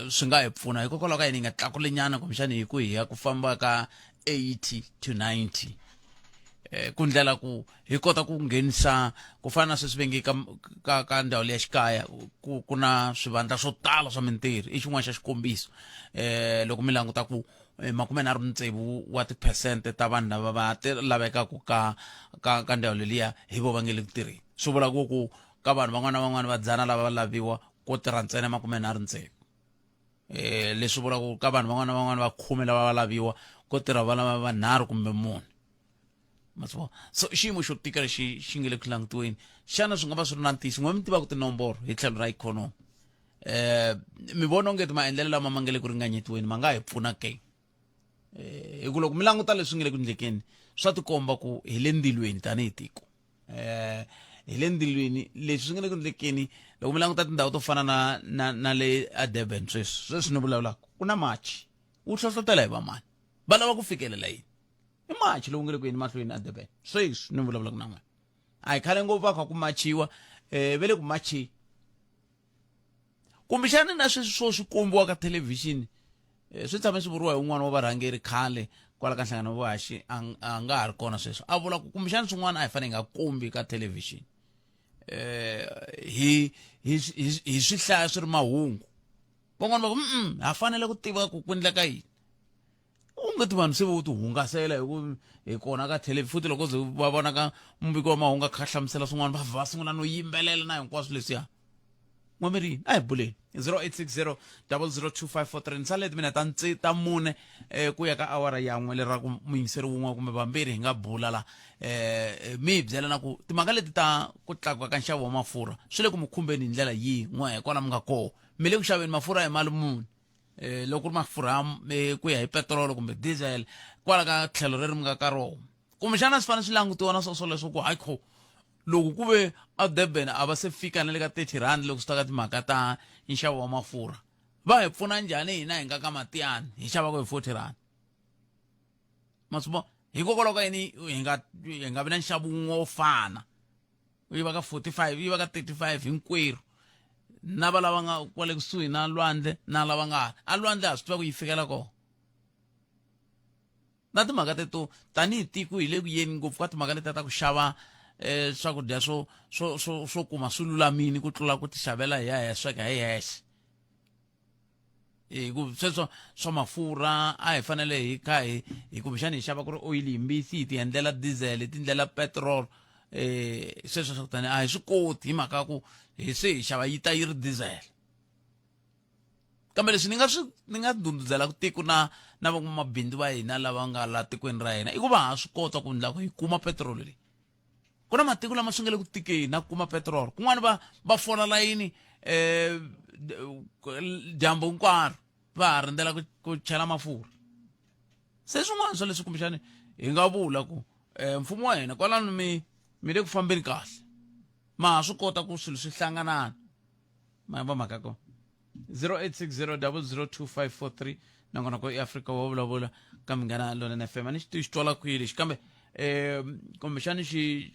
swi nga hi pfuna hikokwalaho ka yini hi nga tlakulenyana kumbexani hi ku hi ya ku famba ka 80 to 90 eh ku ndlela ku hi kota ku nghenisa ku fana na sweswi va nge ka ka ka ndhawu leya xikaya ku ku na swivandla swo tala swa mintirho i xin'wana xa xikombiso eh loko mi languta ku eh, 36 wa tiphesente ta vanhu lava va lavekaka ka ka ka ndhawu leliya hi vo va nge le ku tirheni swi vula ku ku ka vanhu van'wana na van'wana va dzana lava va laviwa ko tirha ntsena 36 eh leswi vula ku ka vanhu van'wana na van'wana va khume lava va laviwa ko tirha va lava vanharhu kumbe mune ma swi vona so xiyimo xo tika lexi xi nge le ku langutiweni xana swi nga va swi ri na ntiyiso n'we mi tivaka tinomboro hi tlhelo ra ikhonomi eh mi vona onge maendlelo lama ma nga le ku ringanyetiweni ma nga hi pfuna ke eh hi ku loko mi languta leswi nga le ku ndlekeni swa tikomba ku hi le ndzilweni tanihi tiko eh hi le ndzilweni leswi swi nga le ku ndlekeni loko mi languta tindhawu to fana na na na le a Durban sweswi sweswi ni vulavulaka ku na machi wu hlohlotela hi vamani va lava ku fikelela yini i machi lowu nga le ku yeni mahlweni a Durban sweswi ni vulavulaka na n'wina a hi khale ngopfu va kha ku machiwa eh ve le ku macheni kumbexana na sweswi swo swi kombiwa ka thelevhixini eh, swi tshame swi vuriwa hi un'wana wa varhangeri khale kwala ka nhlangano wa vahaxi a nga ha ri kona sweswo a vula ku kumbexana swin'wana a hi fanele hi nga kombi ka thelevhixini eh hi hi hi swi hlaya swi ri mahungu van'wana va ku mm ha fanele ku tiva ku ku endleka yini u nge ti vanhu se vo ti hungasela hi ku hi kona ka thelevhi futhi loko ze va vona ka muviki wa mahungu a kha hlamusela swin'wana va va sungula no yimbelela na hinkwaswo leswiya n'wamerini a hi buleni 0860 002543 ni sale timina ta ntsi ta mune eh, ku ya ka awara yan'we leraku muyingiseri wun'we kumbe vambirhi hi nga bula la eh, mi hi byela na ku timhaka leti ta ku tlakuka ka nxavo wa mafurha swi le ku mi khumbeni hi ndlela yihi n'we kwala mi nga koho mi le ku xaveni mafurha hi mali muni eh, loko ku ri mafurha eh, ku ya hi petirolo kumbe diesel kwala ka tlhelo reri mi nga ka rona kumbexana swi fanele swi langutiwa na swoswo leswaku hayi kho loko ku ve a Durban a va se fika na le ka 30 rand loko swi ta ka timhaka ta nxavo wa mafurha va hi pfuna njhani hina hi nga ka matiyani hi xavaka hi 40 rand ma swi vona hikokwalaho ka yini hi nga hi nga vi na nxavo wun'we wo fana yi va ka 45 yi va ka 35 hinkwerhu na va lava nga kwale kusuhi na lwandle na lava nga a lwandle ha swi tiva ku yi fikela kona na timhaka teto tanihi tiko hi le ku yeni ngopfu ka timhaka letiya ta ku xava eh swakudya swo swo swo swo kuma swi lulamile ku tlula ku tixavela hi ya hi ya sweka hi hexe hi ku sweswo swa mafurha a hi fanele hi kha hi hi kumbexana hi xava ku ri oyili yimbisi hi ti endlela diesel hi ti endlela petrol eh sweswo swa kutani a hi swi koti hi mhaka ya ku hi se hi xava yi ta yi ri diesel kambe leswi ni nga swi ni nga ndhundhuzela tiko na na van'wamabindzu va hina lava nga la tikweni ra hina i ku va ha swi kota ku endla ku hi kuma petiroli leyi ku na matiko lama swi nga le ku tikeni na ku kuma petiroli kun'wana va va fola layini um dyambu hinkwaro va ha rindzela ku ku chela mafurha se swin'wana swa leswi kumbexani hi nga vula ku um mfumo wa hina kwalano mi mi le ku fambeni kahle ma ha swi kota ku swilo swi hlanganana ma va mhaka kona 0860002543 nongonoko i afrika wa vulavula ka munghana lonene fm a ni xi tivi xi twala kwihi lexi kambe eh kumbexani xi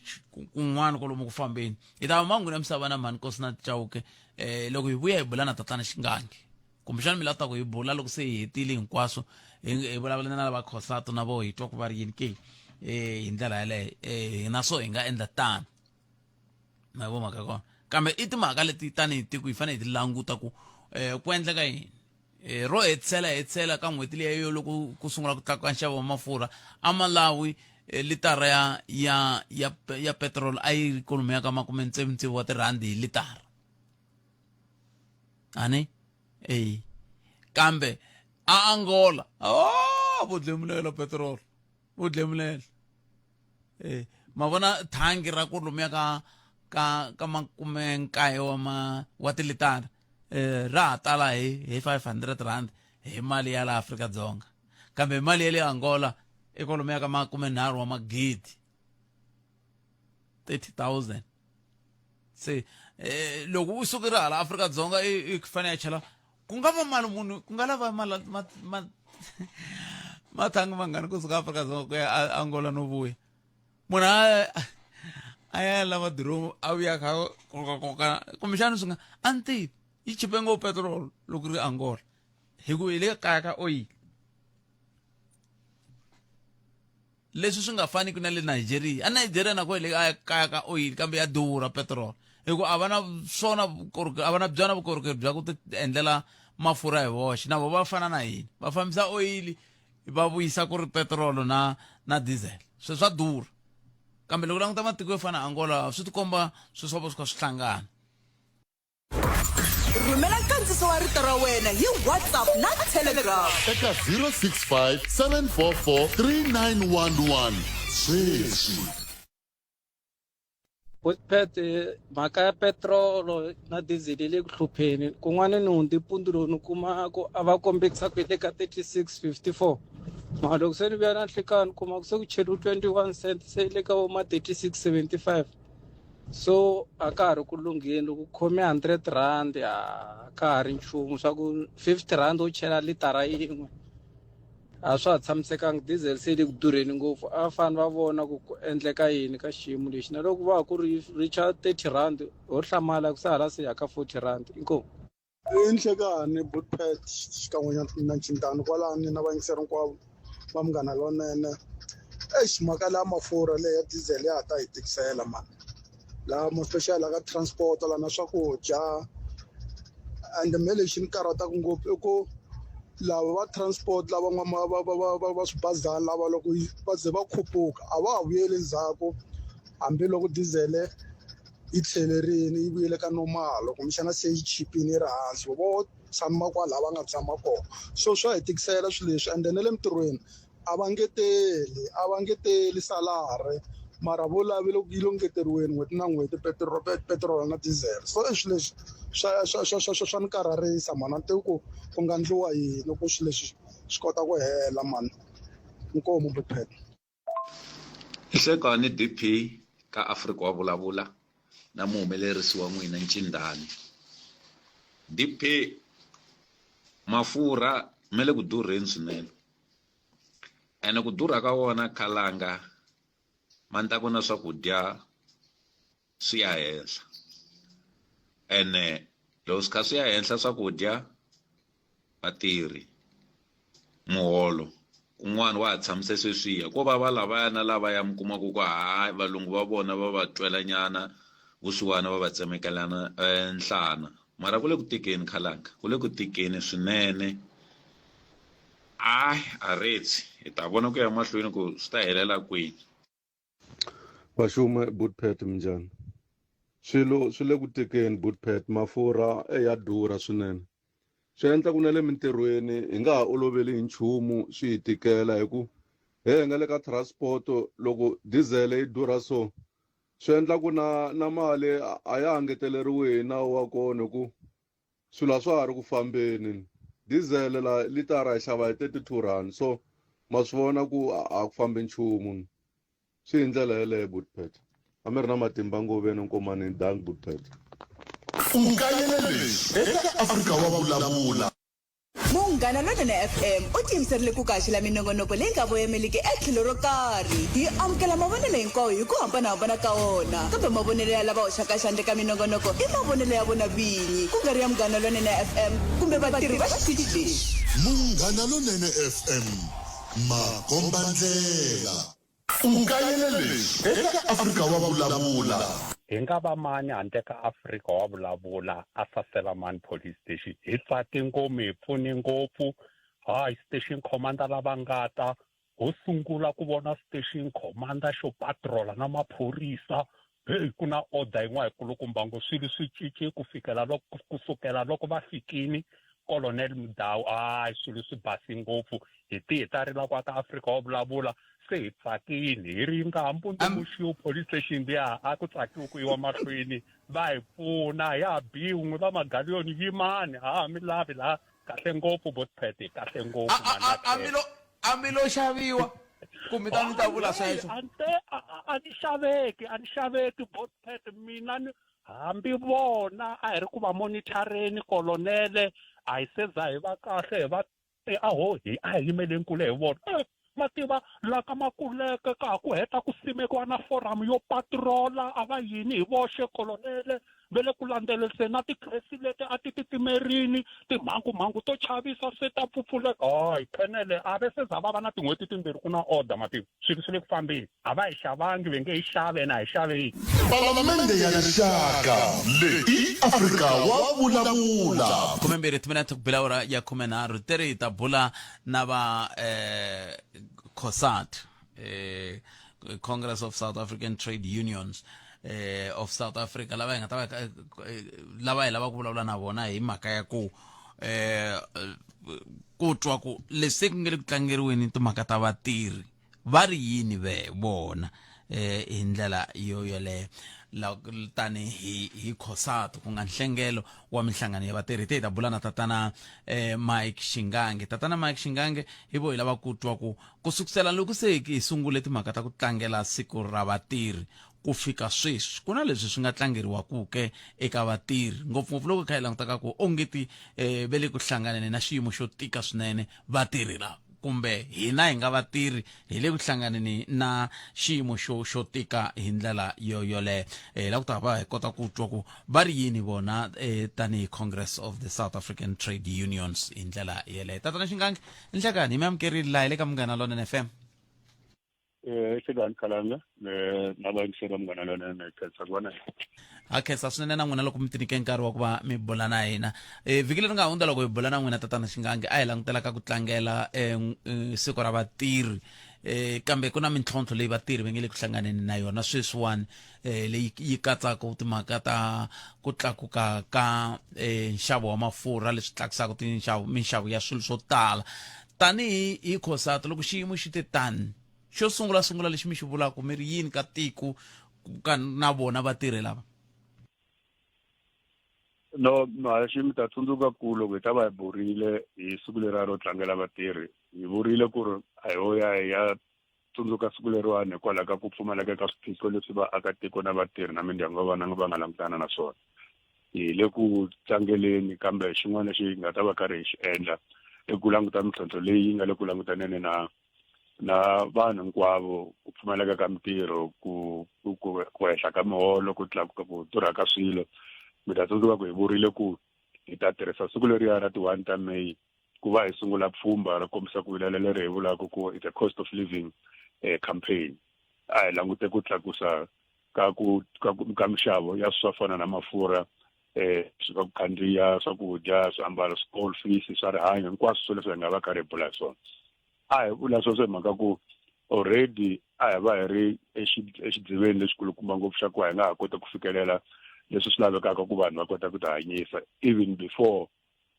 kun'wana kwalomu ku fambeni hi ta va mahungu ya misava na mhani kosi na chauke eh loko hi vuya hi bula na tatana xingangi kumbexani mi lava ta ku hi bula loko se hi hetile hinkwaswo hi vulavula na lava khosato na vo hi twa ku va ri yini ke eh hi ndlela yaleyo eh hina so hi nga endla tano ma vo mhaka kona kambe i timhaka leti tanihi tiko hi fanele hi ti languta ku um ku endleka yini um ro hetisela hetisela ka n'hweti leyi yo loko ku sungula ku tlakuka nxavo wa mafurha a Malawi eh, litara ya ya ya ya petrol a yi ri kwalomuya ka makume tsevu wa tirhandi hi litara ani eyi kambe a Angola oh! Ah, vo dlemulela petrol vo dlemulela eh ma vona thangi ra ku lomuya ka ka ka makume nkaye wa ma wa tilitara eh ra ha tala hi hi 500 rand hi mali ya la Afrika Dzonga kambe mali ya le Angola i kwalomuya ka makume nharhu wa magidi 30000 se eh, loko u sukile hala Afrika Dzonga i i fanele ya chela ku nga va mali munhu ku nga lava mali ma ma mathangi mangani kusuka Afrika Dzonga ku ya Angola no vuya munhu a a ya lava diromu a vuya kha koka koka kumbexana swi nga a ni tivi yi chipe ngopfu petrol loko ri Angola hi ku hi le kaya ka oyili leswi swi nga faniki na le Nigeria a Nigeria na ko hi le kaya ka oyili kambe ya durha petrol hi ku a va na swona vukorhokeri a va na byona vukorhokeri bya ku ti endlela mafurha hi voxe na vo va fana na hina va fambisa oyili va vuyisa ku ri petrol na na diesel swi swa durha kambe loko languta matiko yo fana Angola swi tikomba swi swa swi kha swi hlangana Rhumela nkandziso wa rito ra wena hi WhatsApp na Telegram. Eka 065 744 3911 sweswi. Bothpet mhaka ya petirolo na dizele yi le ku hlupheni kun'wana ni hundze mpundzu lowu ni kuma ku a va kombekisa ku yi le ka 36.54 mara loko se ni vuya na nhlikani kuma ku se ku cheriwe 21 cent se yi le ka vo ma 36.75 so a ka ha ri ku lungheni loko u khome 100 rand a ka ha ri nchumu swa ku 50 rand u chela litara yin'we a swa ha tshamisekanga diesel se yi le ku durheni ngopfu a va fane va vona ku ku endleka yini ka xiyimo lexi na loko va ha ku ri richa 30 rand ho hlamala ku se hala se ya ka 40 rand inkomu I nhlekani Bootpet xikan'we na Ncindani kwalani na vayingiseri hinkwavo va Munghana Lonene eish mhaka leya mafurha leya diesel ya ha ta hi tikisela mani laha more especially la ka transport la na swakudya ende me lexi ni karhataka ngopfu i ku lava va transport lava va va va va va swibazana lava loko va ze va khuphuka a va ha vuyeli ndzhaku hambiloko diesel yi tlhelerile yi vuyele ka normal kumbexana se yi chipile yi ri hansi vo tshama kwala va nga tshama kona so swa hi tikisela swilo leswi ende na le mintirhweni a va ngeteli a va ngeteli salary mara vo lavile ku yi lo ngeteriweni n'hweti na n'hweti petiroli petiroli na diesel so i swilo leswi swa swa swa swa swa swa ni karharisa mhani a ni tivi ku ku nga ndliwa yini ku swilo leswi swi kota ku hela mhani inkomu Bophelo. Nhlekani DP ka Afrika wa vulavula na muhumelerisi wa n'wina Ncindani. DP mafurha ma le ku durheni swinene ene ku durha ka wona khalanga ma ndla ku na swakudya swi ya henhla ene loko swi kha swi ya henhla swakudya vatirhi muholo kun'wana wa ha tshamise sweswiya ko va va lavaya na lavaya mi kumaka ku hayi valungu va vona va va twela nyana vusiwana va va tsemekelana eh, nhlana mara ku le ku tikeni khalanga ku le ku tikeni swinene hayi a retsi hi ta vona ku ya mahlweni ku swi ta helela kwini Vaxume Bootpet minjhani swilo swi le ku tikeni Bootpet mafurha e ya durha swinene swi endla ku na le mintirhweni hi nga ha oloveli hi nchumu swi hi tikela hi ku he hi nga le ka transport loko diesel yi durha so swi endla ku na na mali a ya ha ngeteleriwi hi nawu wa kona hi ku swilo a swa ha ri ku fambeni diesel la litara hi xava hi 32 rand so ma swi vona ku a ku fambi nchumu swi hi ndlela yeleyo butpet a mi ri na matimba ngoveni nkomani dank butpet U kayele leswi eka Afrika wa vulavula. Munghana Lonene FM u tiyimiserile ku kaxela minongonoko leyi nga voyameliki etlhelo ro karhi. Yi amukela mavonelo hinkwawo hi ku hambana-hambana ka wona, kambe mavonelo ya lava hoxaka xandla eka minongonoko i mavonelo ya vona vinyi, ku nga ri ya Munghana Lonene FM kumbe vatirhi va xitichi lexi. Munghana Lonene FM, makombandlela. U kayele leswi eka Afrika wa vulavula. Hi nga va mani handle ka Afrika wa vulavula a Saselamani Police Station. Hi tsake ngomu hi pfune ngopfu. Hayi station commander lava nga ta ho sungula ku vona station commander xo patrola na maphorisa. Heyi ku na order yin'wana yikulukumba ngo swilo swi cince ku fikela loko ku sukela loko va fikini. Colonel Mudau hayi swilo swi basi ngopfu hi ti hi ta rila kwa ka Afrika wa vulavula se hi tsakini hi ri nga mbundzumuxiwi police station liya a ku tsakiwi ku yiwa mahlweni va hi pfuna ya biwi n'wi va magaliyoni yimani a ha mi lavi laha kahle ngopfu botpet kahle ngopfu a mi lo a mi lo xaviwa kumbe ta ni ta vula sweswo a nte a ni xaveki a ni xaveki botpet mina ni hambi vona a hi ri ku va monithareni kolonele a hi se za hi va kahle hi va a ho hi a hi yimeleni kule hi vona eh, ma tiva la ka makuleke ka ha ku heta ku simekiwa na foramu yo patrola a va yini hi voxe kolonele ve le ku landzeleriseni na tikhesi leti a ti titimerini timhangumhangu to chavisa se ta pfupfuleka hayi khenele a ve se za va va na tin'hweti timbirhi ku na order mativa swilo swi le ku fambeni a va hi xavangi ve nge hi xave ene a hi xaveki Palamende ya Rixaka leyi i Afrika wa vulavula. Khumembirhi timinete ku bela awara ya khumenharhu teri hi ta bula na va eh, COSAT eh, Congress of South African Trade Unions eh, of South Africa lava hi nga ta va eh, lava hi lavaka ku vulavula na vona hi mhaka ya ku eh, ku twa ku leswi se ku nge le ku tlangeriweni timhaka ta vatirhi va ri yini ve vona eh hi ndlela yo yoleyo tanihi hi COSATU ku nga nhlengelo wa minhlangano ya vatirhi te hi ta bula na tatana eh, Mike Shingange tatana Mike Shingange hi vo hi lava ku twa ku ku sukusela loko se hi sungule timhaka ta ku tlangela siku ra vatirhi ku fika sweswi ku na leswi swi nga tlangeriwaku ke eka vatirhi ngopfungopfu loko hi kha hi languta ka ku ongeti eh, ve le ku hlanganeni na xiyimo xo tika swinene vatirhi lava kumbe hina hi nga vatirhi hi le ku hlanganeni na xiyimo xo xo tika hi ndlela yo yoleyo eh, la ku ta va hi kota ku twa ku va ri yini vona eh, tanihi Congress of the South African Trade Unions hi ndlela yeleyo tatana Xingange nhlekani hi mi amukerile laha hi le ka Munghana Lonene FM Eh, xilani khalanga eh, na vayingiseri va munghana lonene khensa ku va na hina ha khensa swinene na n'wina loko mi tinike nkarhi wa ku va mi bula na hina um vhiki leri nga hundza loko hi bula na n'wina tatana xingange a hi langutela ka ku tlangela um siku ra vatirhi eh kambe ku na mintlhontlho leyi vatirhi va nge le ku hlanganeni na yona sweswiwani eh leyi yi katsaka timhaka ta ku tlakuka ka eh nxavo wa mafurha leswi tlakusaka tinxavo minxavo ya swilo swo tala tanihi hi COSATU loko xiyimo xi te tani xo sungula sungula lexi mi xi vulaka mi ri yini ka tiko ka na vona vatirhi lava no haxi mi ta tsundzuka ku loko hi ta va hi burile hi siku leriya ro tlangela vatirhi hi vurile ku ri a ho ya hi ya tsundzuka siku leriwani hikwalaho ka ku pfumaleka ka swiphiqo leswi vaakatiko na vatirhi na mindyangu ya vona va nga langutana na swona hi le ku tlangeleni kambe xin'wana lexi hi nga ta va karhi hi xi endla i ku languta mintlhontlho leyi nga le ku langutaneni na na vanhu hinkwavo ku pfumaleka ka mintirho ku ku ku henhla ka miholo ku tlakuka ku durha ka swilo mi ta tsundzuka ku hi vurile ku hi ta tirhisa siku leriya ra ti-one ta May ku va hi sungula pfhumba ro kombisa ku vilela leri hi vulaka ku it's a cost of living eh, campaign a hi langute ku tlakusa ka ku ka ku ka mixavo ya swa fana na mafurha eh swa ku khandziya swakudya swiambalo school fees swa rihanyo hinkwaswo swo leswi hi nga va karhi hi bula hi swona a hi vula sweswo hi mhaka ku already a hi va hi ri exidziveni lexikulukumba ngopfu xa ku hi nga ha koti ku fikelela leswi swi lavekaka ku vanhu va kota ku tihanyisa even before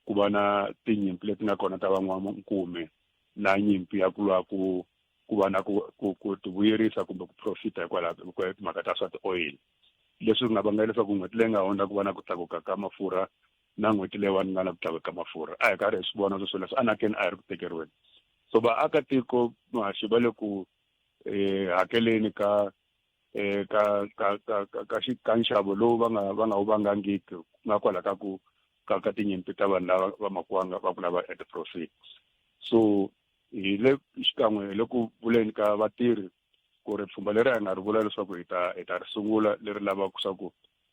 ku va na tinyimpi leti nga kona ta van'wankumi na nyimpi ya ku lwa ku ku va na ku ku ku tivuyerisa kumbe ku profita hikwalaho ka timhaka ta swa ti-oil leswi nga vangela leswaku n'hweti leyi nga hundza ku va na ku tlakuka ka mafurha na n'hweti leyiwani nga na ku tlakuka ka mafurha a hi karhi hi swi vona sweswo leswi anakeni a hi ri ku tekeriweni so vaakatiko muhaxi va le ku um hakeleni ka eh ka ka ka ka ka xi ka nxavo lowu va nga va nga wu vangangiki ku nga kwala ka ku ka ka tinyimpi ta vanhu lava va makwanga va ku lava at profit so hi le xikan'we hi le ku vuleni ka vatirhi ku ri pfhumba leri hi nga ri vula leswaku hi ta hi ta ri sungula leri lavaka swa ku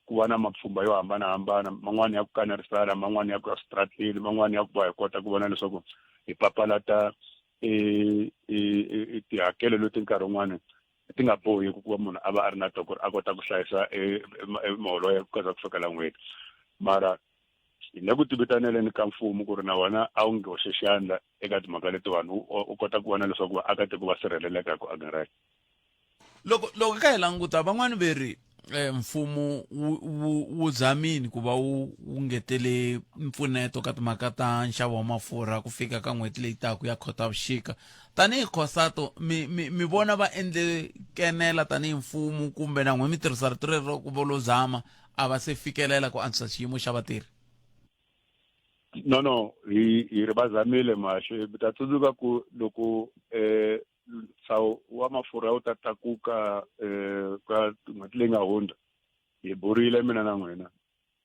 ku va na mapfhumba yo hambanahambana man'wani ya ku kanerisana man'wani ya ku ya switarateni man'wani ya ku va hi kota ku vona leswaku hi papalata e, e, e, tihakelo leti nkarhi wun'wani ti nga boheki ku va munhu a va a ri na toko a kota ku hlayisa e, e, e muholo wa yena ku kaza ku fikela n'hweti mara hi le ku tivitaneleni ka mfumo ku ri na wona a wu nge hoxe xandla eka timhaka letiwani u kota ku vona leswaku vaakatiko va sirheleleka hi ku angarhela loko loko ka hi languta van'wani ve ri eh, mfumo wu, wu, wu zamini ku va wu wu ngetele mpfuneto ka timhaka ta nxavo wa mafurha ku fika ka n'hweti leyi taka ya Khotavuxika. Tanihi Khosato mi, mi, mi vona va endle kenela tanihi mfumo kumbe na n'we mi tirhisa rito rero ku vo lo zama a va se fikelela ku antswisa xiyimo xa vatirhi? No no hi hi ri va zamile muhaxi mi ta tsundzuka ku loko eh nxavo wa mafurha wu ta tlakuka eh ka n'hweti leyi nga hundza hi burile mina na n'wina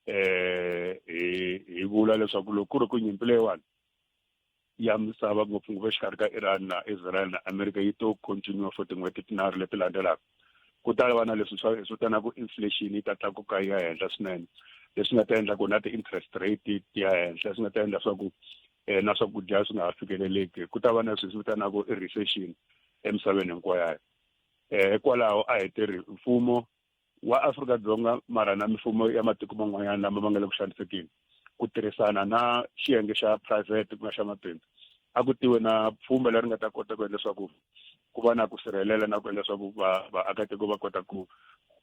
eh hi hi vula leswaku loko ku ri ku nyimpi leyiwani ya misava ngopfungopfu exikarhi ka Iran na Israel na America yi to continue for tin'hweti tinharhu leti landzelaka ku ta va na leswi swa swi vitanaka inflation yi ta tlakuka yi ya henhla swinene leswi nga ta endla ku na ti-interest rate ti ya henhla swi nga ta endla swa ku um na swakudya swi nga ha fikeleleki ku ta va na leswi swi vitanaka i recession emisaveni hinkwayo um hikwalaho a hi tirhi mfumo wa Afrika-Dzonga mara na mifumo ya matiko man'wanyana lama ma nga le ku xanisekeni ku tirhisana na xiyenge xa private ku nga xa mabindzu a ku tiwe na pfhumba leri nga ta kota ku endla leswaku ku va na ku sirhelela na ku endla leswaku vaakatiko va kota ku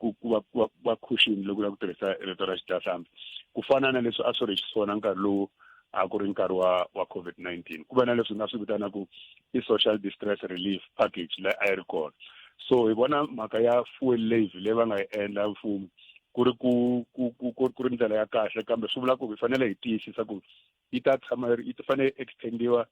ku ku va ku va cushion loko la ku tirhisa rito ra xidyahlampfi ku fana na leswi a swi ri xiswona nkarhi lowu a ku ri nkarhi wa wa COVID-19 ku va na leswi nga swi vitanaka i social distress relief package leyi a yi ri kona so hi vona mhaka ya fuel levy leyi va nga yi endla mfumo ku ri ku ku ku ku ri ndlela ya kahle kambe swi vula ku hi fanele hi tiyisisa ku yi ta tshama yi fanele yi extendiwa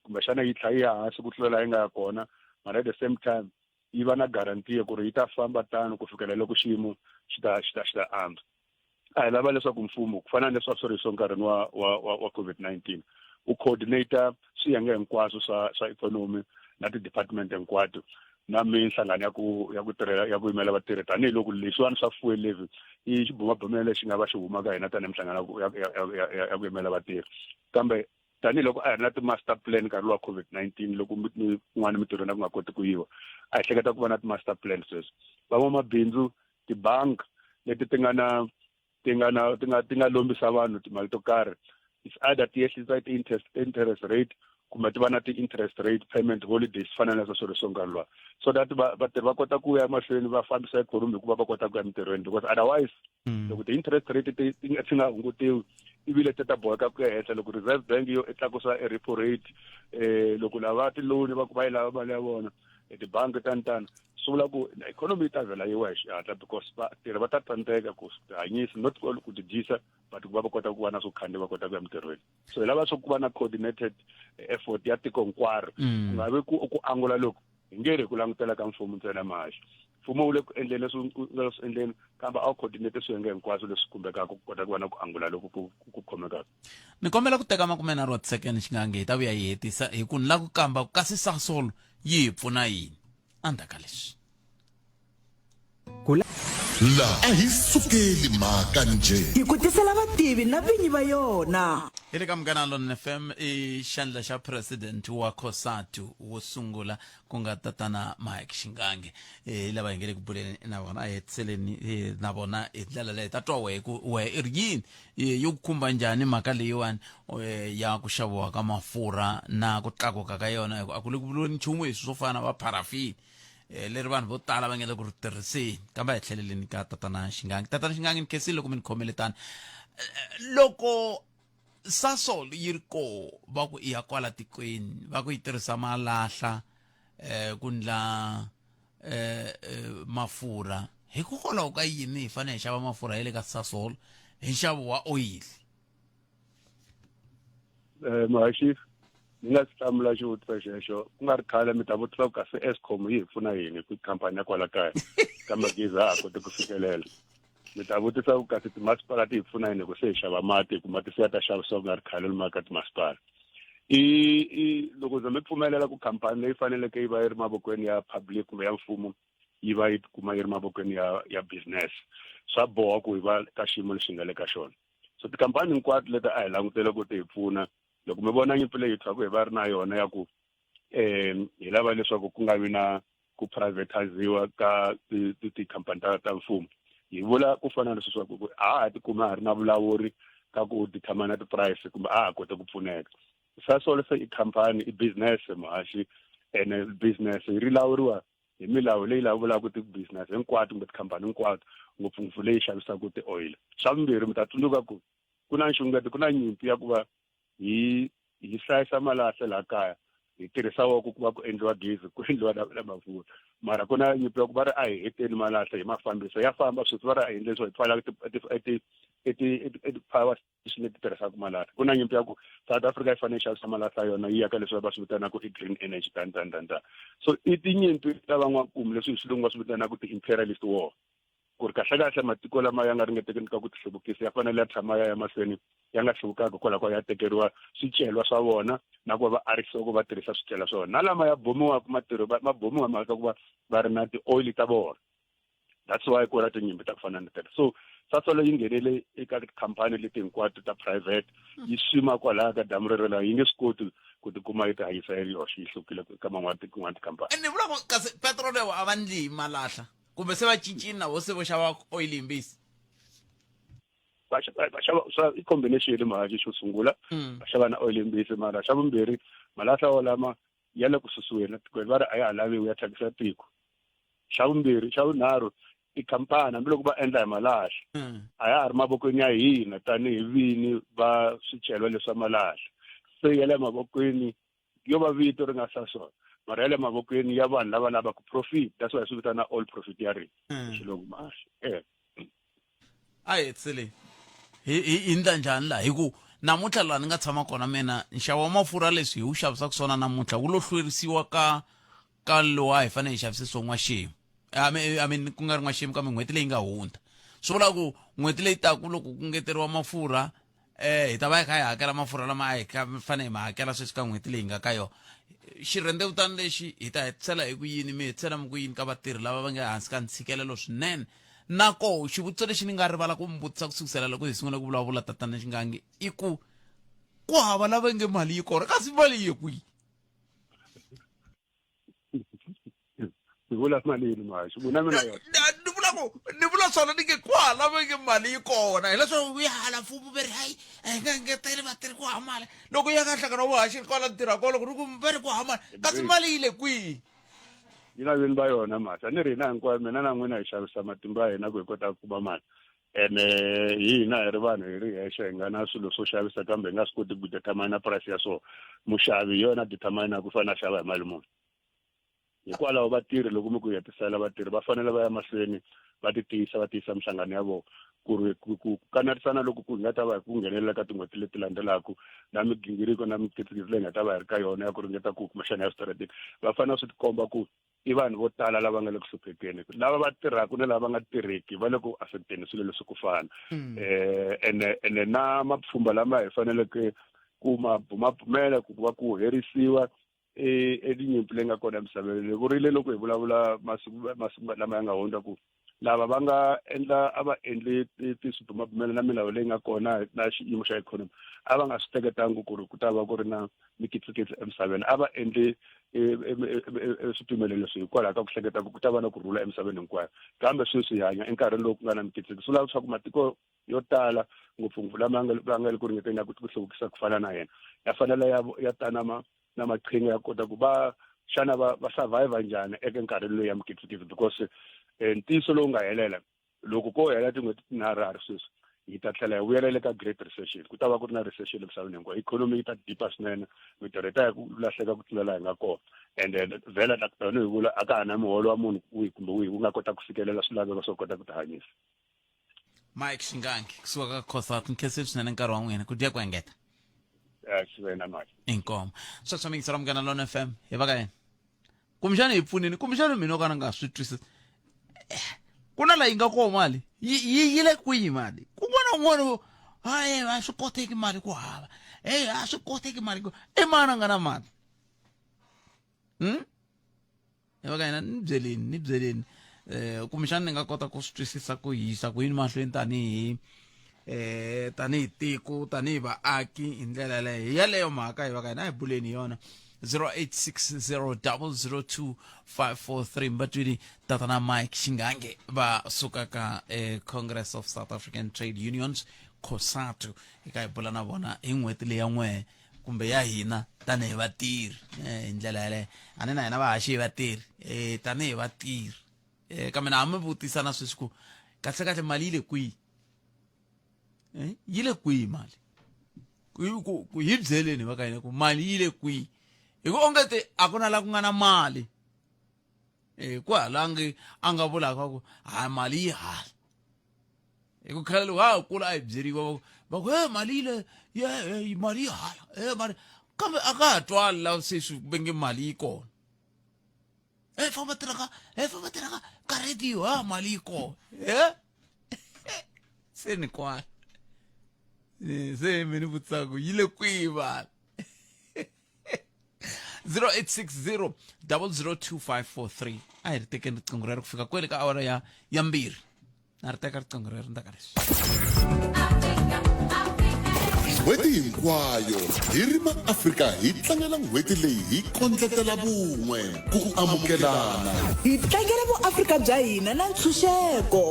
kumbexana yi tlha yi ya hansi ku tlula laha yi nga ya kona mara at the same time yi va na guarantee ku ri yi ta famba tano ku fikela loko xiyimo xi ta xi ta xi ta antswa a hi lava leswaku mfumo ku fana na leswi a swi ri swo nkarhini wa wa wa, wa COVID-19 u coordinator swiyenge hinkwaswo swa swa ikhonomi na ti-department hinkwato na minhlangano ya ku ya ku tirhela ya ku yimela vatirhi tanihiloko leswiwani swa fuel levy i xibumabumelo lexi nga va xi huma ka hina tanihi minhlangano ya ya ya ku yimela vatirhi kambe tanihiloko a hi ri na ti-master plan nkarhi wa COVID-19 loko kun'wana mintirhweni a ku nga koti ku yiwa a hi hleketa ku va na ti-master plan sweswi van'wamabindzu tibangi leti ti nga na ti nga na ti nga ti nga lombisa vanhu timali to karhi it's either ti yehlisa ti-interest interest rate kumbe ti va na ti-interest rate payment holidays fana na sweswo leswo nkarhi luwa so that vatirhi va kota ku ya mahlweni va fambisa ikhonomi hikuva va kota ku ya mintirhweni because otherwise loko ti-interest rate ti ti ti nga hungutiwi ivile ti ta boheka ku ya henhla loko reserve bank yo i tlakusa e repo rate eh loko lava ti-loan va ku va yi lava mali ya vona tibangi tani tani swi vula ku ikhonomi yi ta vhela yi wa hi xihatla because vatirhi va ta tsandzeka ku tihanyisa not only ku tidyisa but ku va va kota ku va na swo khandziya va kota ku ya mintirhweni so hi lava swo ku va na coordinated effort ya tiko hinkwaro ku nga vi ku ku angula loku hi nge ri ku langutela ka mfumo ntsena mahaxi mfumo wu le ku endleni leswi nga swi endleni kambe a wu coordinate swiyenge hinkwaswo leswi khumbekaka ku kota ku va na ku angula loku ku ku khomekaka ni kombela ku teka makumenharhu wa tisekende xingange hi ta vuya hi hetisa hi ku ni la ku kamba ku kasi sasol yi hi pfuna yini endzhaku ka leswi La a hi sukeli mhaka njhe. Hi ku tisela vativi na vinyi va yona. Hi le ka Munghana Lonene FM i xandla xa president wa COSATU wo sungula ku nga tatana Mike Xingange hi lava hi nge le ku buleni na vona a hi hetiseleni na vona hi ndlela leyi ta twa wehe ku wehe i ri yini yi ku khumba njhani mhaka leyiwani ya ku xaviwa ka mafurha na ku tlakuka ka yona hi ku a ku le ku vuriweni nchumu hi swo fana na va pharafini eh, leri vanhu vo tala va nga le ku ri tirhiseni kambe a hi tlheleleni ka tatana xingangi tatana xingangi ni khensile loko mi ni khomele tani eh, loko sasol yi ri koo va ku i ya kwala tikweni va ku yi tirhisa malahla eh ku ndla eh, eh mafurha hikokwalaho ka yini hi fanele hi xava mafurha ya le ka sasol hi nxavo wa oyili eh muhaxi ni nga si hlamula xivutiso xexo ku nga ri khale mi ta vutisa ku kasi escom yi hi pfuna yini ku khampani ya kwala kaya kambe gezi ha ha koti ku fikelela mi ta vutisa ku kasi timasipala ti hi pfuna yini ku se hi xava mati hi ku mati se ya ta xavisiwa ku nga ri khale lomu ka timasipala i i loko za mi pfumelela ku khampani leyi faneleke yi va yi ri mavokweni ya public kumbe ya mfumo yi va yi tikuma yi ri mavokweni ya ya business swa boha ku hi va ka xiyimo lexi nga le ka xona so tikhampani hinkwato leti a hi langutele ku ti hi pfuna loko mi vona nyimpi leyi tshwaku hi va ri na yona ya ku um hi lava leswaku ku nga vi na ku privatiziwa ka tikhampani ta ta mfumo hi vula ku fana na leswi swa ku a ha tikuma ha ri na vulawuri ka ku determine ti-price kumbe a ha kote ku pfuneka Sasol se i khampani i business muhaxi ene business ri lawuriwa hi milawu leyi lawulaka ti-business hinkwato kumbe tikhampani hinkwato ngopfungopfu leyi xavisaka ti-oil xa vumbirhi mi ta tsundzuka ku ku na nxungeto ku na nyimpi ya ku va hi hi hlayisa malahle laha kaya hi tirhisa wo ku va ku endliwa gezi ku endliwa na na mafurha mara ku na nyimpi ya ku va ri a hi heteni malahle hi mafambisa ya famba sweswi va ri a hi endleni swo hi pfala ti-power station leti tirhisaka malahla ku na nyimpi ya ku South Africa yi fanele yi xavisa malahla ya yona yi ya ka leswi va swi vitanaka i green energy tani tani tani tani so i tinyimpi ta van'wankumi leswi hi xilungu va swi vitanaka ti-imperialist war ku ri kahlekahle matiko lama ya nga ringetekeni ka ku tihluvukisa ya fanele ya tshama ya ya mahlweni ya nga hluvukaka hikwalaho ka ya tekeriwa swicelwa swa vona na ku va va arisiwa ku va tirhisa swicelwa swa vona na lama ya bomiwaka matirho ma bomiwa mhaka ku va va ri na ti-oil ta vona that's why ku na tinyimpi ta ku fana na teto so sasolo yi nghenele eka tikhampani leti hinkwato ta private yi swima kwalaya ka damu rero laha yi nge swi koti ku tikuma yi tihanyisa yi ri yoxe yi hlukile ka man'wana tin'wana tikhampani ni vula ku kasi petrol a va ndli hi malahla kumbe se va cincile na vo se vo xava oil yimbisi va xava swa i combination mhaxi xo sungula va xava na oil yimbisi mara xa vumbirhi malahla wolama ya le ku susiweni etikweni va ri a ya ha laviwi ya thyakisa tiko xa vumbirhi xa vunharhu tikhampani hambiloko va endla hi malahla a ya ha ri mavokweni ya hina tanihi vini va swicelwa leswa malahla se ya le mavokweni yo va vito ri nga sasona mara ya le mavokweni ya vanhu lava lavaka profit that's why swi vitana all profiteering xilungu mahla eh a hi hetisele hi hi hi ndla njhani laha hi ku namuntlha laha ni nga tshama kona mina nxavo wa mafurha leswi hi wu xavisaka swona namuntlha wu lo hlwerisiwa ka ka lowa hi fanele hi xavise swo n'waxemu I mean, I mean ku nga ri n'waxemu kambe n'hweti leyi nga hundza swi vula ku n'hweti leyi taku loko ku ngeteriwa mafurha eh hi ta va hi kha hi hakela mafurha lama a hi kha fanele hi ma hakela sweswi ka n'hweti leyi nga ka yona xirhendzevutani lexi hi ta hetisela hi ku yini mi hetisela mi ku yini ka vatirhi lava va nga hansi ka ntshikelelo swinene na koho xivutiso lexi ni nga rivala ku mi vutisa ku sukusela loko hi sungula ku vulavula tatana xingangi i ku ku hava lava nge mali yi kona kasi mali yi ye kwihi ni vula mali yini mhaxi n'wina mi na yona ni vula ku ni vula swona ni nge kwala va nge mali yi kona hileswaku ya hala mfumo ve ri hayi a hi nga ngeteli vatirhi ku hava mali loko ya ka nhlangano wa vuhaxi kwala ni tirha kona loko ni ku va ri ku hava mali kasi mali yi le kwihi yi na vini va yona mhasi a ni ri hina hinkwayo mina na n'wina hi xavisa matimba ya hina ku hi kota ku kuma mali ene hi hina hi ri vanhu hi ri hexe hi nga na swilo swo xavisa kambe hi nga swi koti ku determine price ya swona muxavi hi yona determine ku fanele a xava hi mali muni hikwalaho vatirhi loko mi ku hetisela vatirhi va fanele va ya mahlweni va ti tiyisa va tiyisa minhlangano ya vona ku ri ku ku kanerisana loku ku nga ta va hi ku nghenelela ka tin'hweti leti landzelaka na migingiriko na mikitsikitsi leyi nga ta va hi ri ka yona ya ku ringeta ku kumbexana ya switarateni va fanele swi tikomba ku i vanhu vo tala lava nga le ku hluphekeni lava va tirhaka na lava nga tirheki va le ku affecteni swilo leswi ku fana ene ene na mapfhumba lama hi faneleke ku ma bumabumela ku va ku herisiwa etinyimpi leyi nga kona emisaveni ni vurile loko hi vulavula masiku masiku lama ya nga hundza ku lava va nga endla a va endli swibumabumelo na milawu leyi nga kona na xiyimo xa ikhonomi a va nga swi teketangi ku ri ku ta va ku ri na mikitsikitsi emisaveni a va endli swipimelo leswi hikwalaho ka ku hleketa ku ku ta va na ku rhula emisaveni hinkwayo kambe sweswi hi hanya enkarhini lowu ku nga na mikitsikitsi swi lava leswaku matiko yo tala ngopfungopfu lama nga nga le ku ringeteni ya ku hluvukisa ku fana na yena ya fanele ya ya ta na ma na maqhinga ya kota ku va xana va va survive njhani eka nkarhi lowu ya mikitsikitsi because ntiyiso lowu nga helela loko ko hela tin'hweti tinharhu ha ri sweswi hi ta tlhela hi vuyela le ka great recession ku ta va ku ri na recession emisaveni hinkwayo ikhonomi yi ta dipa swinene mintirho yi ta ya ku lahleka ku tlula laha hi nga kona and then vhela tanihi hi vula a ka ha na muholo wa munhu wihi kumbe wihi wu nga kota ku fikelela swilaveko swo kota ku tihanyisa mike xingangi kusuka ka cosat nkhensile swinene nkarhi wa n'wina ku dya ku engeta xivena mike inkomo sweswo mi yingisela munghana lona fm hi va ka yena kumbexana hi pfunini kumbexana mina o ka ni nga swi twisisi ku na la yi nga koho mali yi yi yile kwihi mali kun'wana na kun'wana hayi a swi koteki mali ku hava heyi a swi koteki mali ku i mani a nga na mali Hi va ka hina ni byeleni ni byeleni eh kumbexana ni nga kota ku swi twisisa ku yisa ku yini mahlweni tanihi eh tanihi tiko tanihi vaaki hi ndlela yaleyo hi yaleyo mhaka hi va ka hina a hi buleni hi yona 0860002543 mbatwini tatana mike xingange va suka ka eh, congress of south african trade unions cosatu eka hi bula na vona hi n'hweti leya n'wehe kumbe ya hina tanihi vatirhi eh, hi ndlela yaleyo a ni na hina vahaxi hi vatirhi eh, tanihi vatirhi eh, kambe na ha mi vutisa na sweswi ku kahlekahle mali yi le kwihi eh, yi le kwihi mali ku hi byeleni va ka hina ku mali yi le kwihi hi ku onge te a ku na la ku nga na mali eh ku halangi a nga vulaka ku ha mali yi hala hi ku khale loko ha kula a hi byeriwa va ku he mali yi le ye mali yi hala e mali kambe a ka ha twali la se swi ve nge mali yi kona e famba tirhaka e famba tirhaka ka radio ha mali yi kona e se ni kwala se mi ni vutisaka ku yi le kwihi vanhu 0860 002543 a hi ri tekeni riqingho rero ku fika kwele ka awara ya ya mbirhi na ri teka riqingho rero ndzhaku ka leswi N'hweti hinkwayo hi ri maAfrika hi tlangela n'hweti leyi hi kondletela vun'we, ku amukelana. Hi tlangela vuAfrika bya hina na ntshunxeko.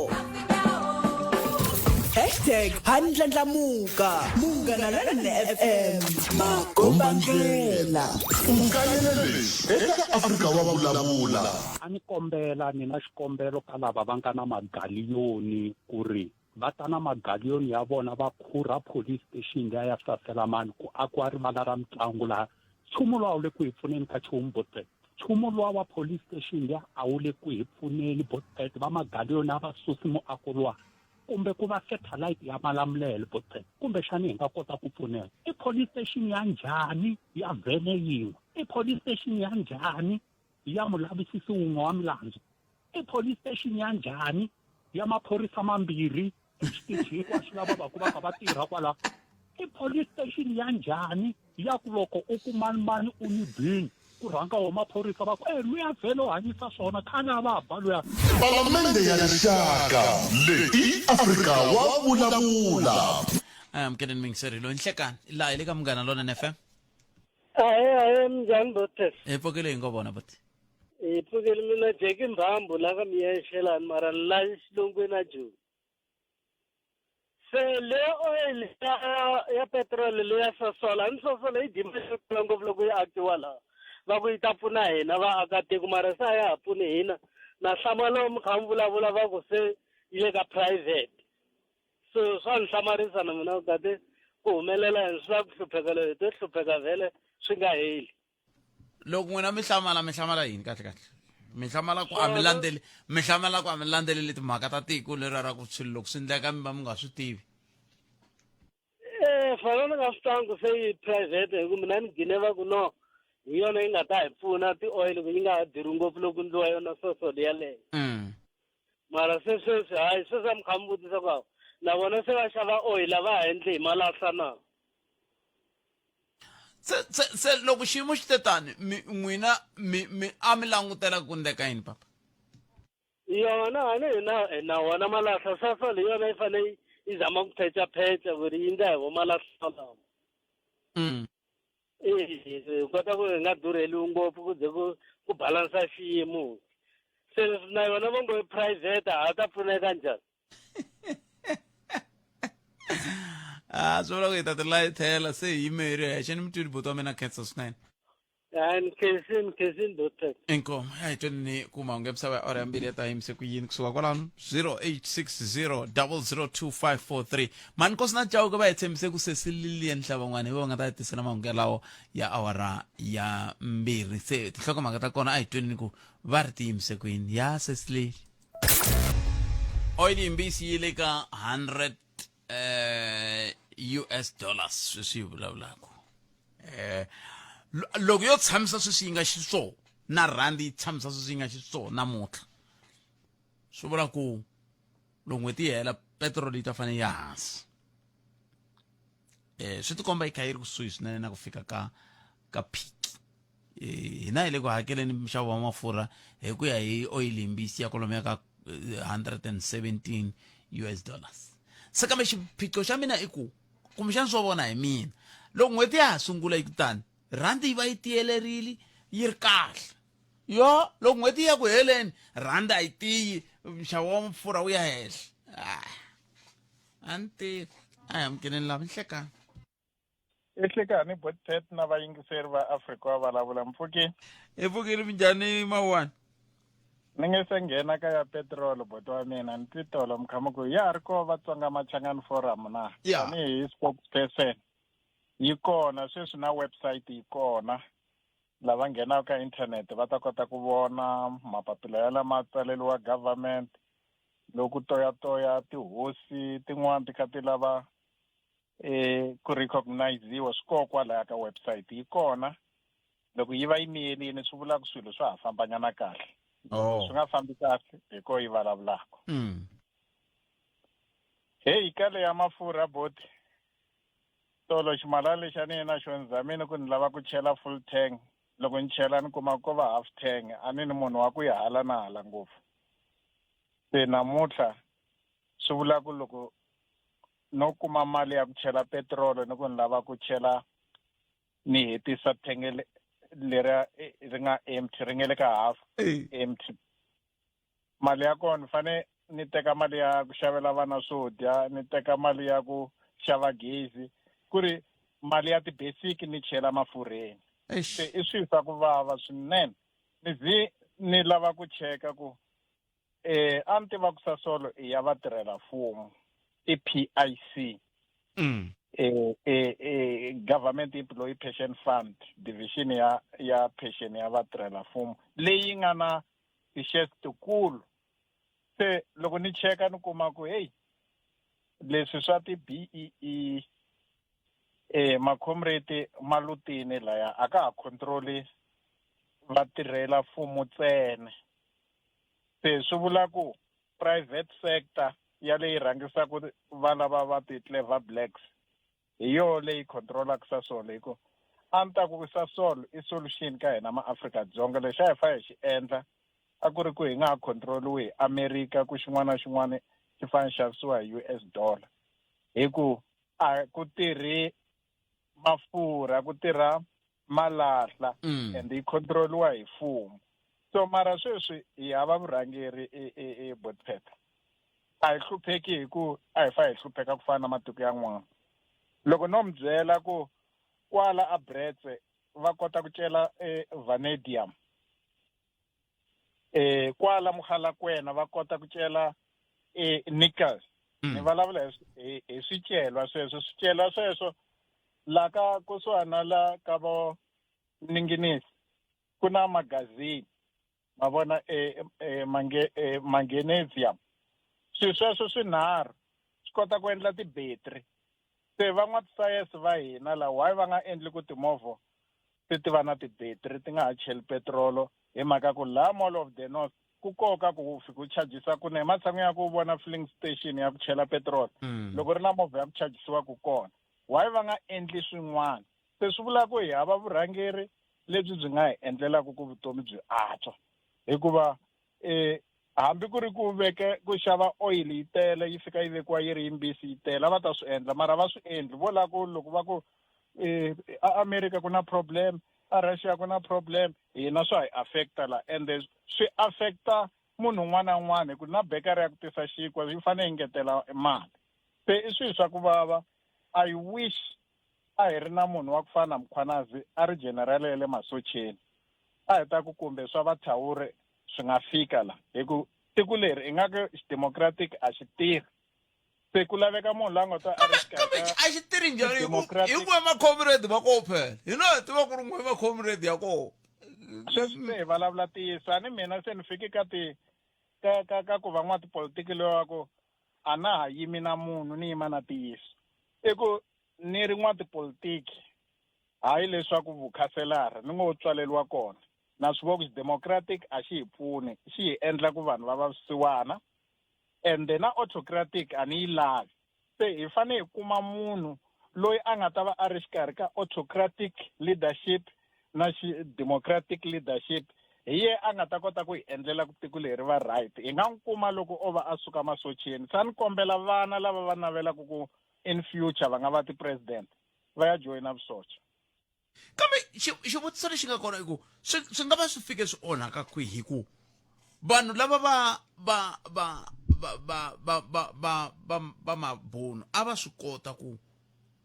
Hashtag ha ndlandlamuka. Munghana Lonene FM. Makombandlela. U kayela leswi eka Afrika wa Vulavula. A ni kombela ni na xikombelo ka lava va nga na magaliyoni ku ri va ta na magaliyoni ya vona va khurha police station liya ya Saselamani ku akiwa rivala ra mitlangu laha. Nchumu luwa a wu le ku hi pfuneni ka nchumu Botbet. Nchumu luwa wa police station liya a wu le ku hi pfuneni Botbet. Va magaliyoni a va susi muako luwa kumbe ku va satellite ya Malamulele Botbet. Kumbexani hi nga kota ku pfuneka. I police station ya njhani ya vhene yin'we? I police station ya njhani ya mulavisisi wun'we wa milandzu? I police station ya njhani ya maphorisa mambirhi exitichi hinkwaswo lava va ku va kha va tirha kwala? I police station ya njhani ya ku loko u ku mani mani u ni bini ku rhanga wo maphorisa va ku e luya vhele u hanyisa swona khale a va ba luya. Palamende ya Rixaka leyi i Afrika wa vulavula. A hi amukeleni muyingiseri loyi nhlekani laha hi le ka Munghana Lonene FM. Ahee ahee minjhani Botes? Hi pfukile hi ngo vona buti. Hi pfukile mina Jackie Mbhambu la ka Miyexe lani mara ni la xilungwini a Joni. Se le oil ya ya petrol leya Sasol a ni Sasol yi dye mali yo tala ngopfu loko yi akiwa laha. Va ku yi ta pfuna hina vaakatiko mara se a ya ha pfuni hina. Na hlamala mi kha mi vulavula va ku se yi le ka private. So swa ni hlamarisa na mina ku kati ku humelela yini swi la ku hlupheka hi to hlupheka vhele swi nga heli. Loko n'wina mi hlamala mi hlamala yini kahle kahle? Mi hlamala ku a mi landzeli mi hlamala ku a mi landzeleli timhaka ta tiko leriya ra ku swilo loko swi endleka mi va mi nga swi tivi. Eh, fana ni nga swi twangi se yi private hi ku mina ni gine va ku no hi yona yi nga ta hi pfuna ti-oil ku yi nga ha duri ngopfu loko ndliwa yona sosol yaleyo. Mara se sweswi hayi sweswi a mi kha mi vutisa ku na vona se va xava oil a va ha endli hi malahla na? Se se se loko xiyimo xi te tani mi n'wina mi mi a mi langutela ku ndleka yini papa? Yona a ni hi na hi na wona malahla Sasol hi yona yi fane yi zama ku pheca-pheca ku ri yi ndla hi vo malahla lawa. Hi kota ku hi nga durheliwi ngopfu ku ze ku ku balansa xiyimo se na yona va ngo i private ha ta pfuneka njhani? A swi vula ku hi ta ti layithela se hi yime hi ri hexe ni mi twile buti wa mina khensa swinene. Hayi ni khensini khensini doctor. Inkomu ya hi tweni ni ku mahungu ya misava ya awara ya mbirhi ya ta yimise ku yini kusuka kwalano 0860 002543 mani nkosi na chauke va hi tshembise ku sesi Lilian Hlavan'wana hi va nga ta hi tisela mahungu yalawo ya awara ya mbirhi se tinhlokomhaka ta kona a hi tweni ni ku va ri ti yimise ku yini ya sesi Lili oil yimbisi yi le ka 100 eh, US dollars sweswi hi vulavulaka eh loko yo tshamisa sweswi yi nga xiswona na rhandi yi tshamisa sweswi yi nga xiswona namuntlha swi vula ku loko n'hweti yi hela petrol yi ta fanele ya hansi eh swi tikomba yi kha yi ri kusuhi swinene na ku fika ka ka peak eh, hina hi le ku hakeleni nxavo wa mafurha hi ku ya hi oyili yimbisi ya kwalomuya ka 117 US dollars se kambe xiphiqo xa mina i ku kumbexana swo vona hi mina loko n'hweti ya ha sungula yi kutani rhandi yi va yi tiyelerile yi ri kahle yo loko n'hweti yi ya ku heleni rhandi a yi tiyi nxavo wa mafurha wu ya henhla ah, a ni tivi a hi amukeleni lava nhlekani. I hlekani Botpet na vayingiseri va Afrika wa vulavula mpfukini. Hi pfukile minjhani Mawuwani? Ni nge se nghena ka ya petirolo boti wa mina ni twi tolo mi kha mi ku ya ha ri koho Vatsonga Machangani Forum na tanihi hi spokesperson yi kona sweswi na website yi kona lava nghenaka ka internet va ta kota ku vona mapapila ya lama tsaleriwa government loko toyatoya tihosi tin'wana ti kha ti lava eh ku recogniziwa swi koho kwalaya ka website yi kona loko yi va yi miyelini swi vula ku swilo swa ha fambanyana kahle oh. swi nga fambi kahle hi ko yi vulavulaka mm. heyi ka leya mafurha boti tolo ximalana lexi a ni ye na xona ni zamile ku ni lava ku chela full tank loko ni chela ni kuma ko va half tank a ni ni munhu wa ku ya hala na hala ngopfu se namuntlha swi vula ku loko no kuma mali ya ku chela petirolo ni ku ni lava ku chela ni hetisa thenge leriya ri nga empty ri nge le ka half empty mali ya kona ni fane ni teka mali ya ku xavela vana swo dya ni teka mali ya ku xava gezi ku ri mali ya ti-basic ni chela mafurheni se i swilo swa ku vava swinene ni zi ni lava ku cheka ku eh a ni tiva ku Sasol i ya vatirhela mfumo i PIC mm. eh, eh, eh, government employee pension fund division ya ya pension ya vatirhela mfumo leyi nga na ti-shares tikulu se loko ni cheka ni kuma ku heyi leswi swa ti-BEE eh macomrade ma lutini laya a ka ha control vatirhela mfumo ntsena Se swi vula ku private sector ya leyi rhangisaka va lava va ti clever blacks hi yoho leyi controlaka Sasol hi ku a ni ta ku Sasol i solution ka hina maAfrika-Dzonga lexi a hi fanele hi xi endla a ku ri ku hi nga ha control-iwi hi America ku xin'wana na xin'wana xi fanele xavisiwa hi US dollar hi ku a ku tirhi mafurha ku tirha malahla mm. and yi control-iwa hi mfumo so mara sweswi hi hava vurhangeri e, e, e botpet a hi hlupheki hi ku a hi fa hi hlupheka ku fana na matiko yan'wana loko no mi byela ku kwala a bretse va kota ku cela e vanadium eh kwala Mogalakwena va kota ku cela eh nickel mm. ni vulavula hi hi swicelwa sweswo swicelwa sweswo la ka kusuhana la ka vo ninginisi ku na magazini ma vona e, e, mange, e, manganesium swilo sweswo swinharhu swi kota ku endla tibetri se van'watisayense va hina la why va nga endli ku timovha ti ti va na tibetri ti nga ha cheli petirolo hi mhaka ku laha Mall of the North ku koka ku fika u chajisa kunene ematshan'wini ya ku vona filling station ya ku chela petirolo mm. loko ri na movha ya ku chajisiwa ku kona why va nga endli swin'wana se swi vula ku hi hava vurhangeri lebyi byi nga hi endlelaka ku vutomi byi antswa hikuva eh hambi ku ri ku veke ku xava oil yi tele yi fika yi vekiwa yi ri yimbisi yi tele a va ta swi endla mara va swi endli vo lava ku loko va ku eh, a America ku na problem a Russia ku na problem hina swa hi affecta la ende swi affecta munhu un'wana na un'wana hi ku na bakery ya ku tisa xinkwa yi fanele yi ngetela mali se i swilo swa ku vava i wish a hi ri na munhu wa ku fana na Mkhwanazi a ri general ya le masocheni a hi ta ku kumbe swa vathawuri swi nga fika la hi ku tiko leri ingaku xidemocratic a xi tirhi se ku laveka munhu la nga ta a ri kambe a xi tirhi njhani hi ku macomrade va koho phela hi no tiva ku ri n'we macomrade ya koho sweswi se hi vulavula ntiyiso a ni mina se ni fike ka ti ka ka ka ku va n'watipolitiki loyi wa ku a na ha yimi na munhu ni yima na ntiyiso i ku ni ri n'watipolitiki hayi leswaku vukhaselara ni ngo tswaleriwa kona na swi vona ku xidemocratic a xi hi pfuni xi hi endla ku vanhu va va vusiwana ende na autocratic a ni yi lavi se hi fanele hi kuma munhu loyi a nga ta va a ri xikarhi ka autocratic leadership na xi democratic leadership hi ye a nga ta kota ku hi endlela ku tiko leri va right hi nga n'wi kuma loko o va a suka masocheni sa ni kombela vana lava va navelaka ku in future va nga va ti-president va ya joyina vusocha kambe xivutiso lexi nga kona i ku swi swi nga va swi fike swi onhaka kwihi hi ku vanhu lava va va va va va va va va va va mabunu a va swi kota ku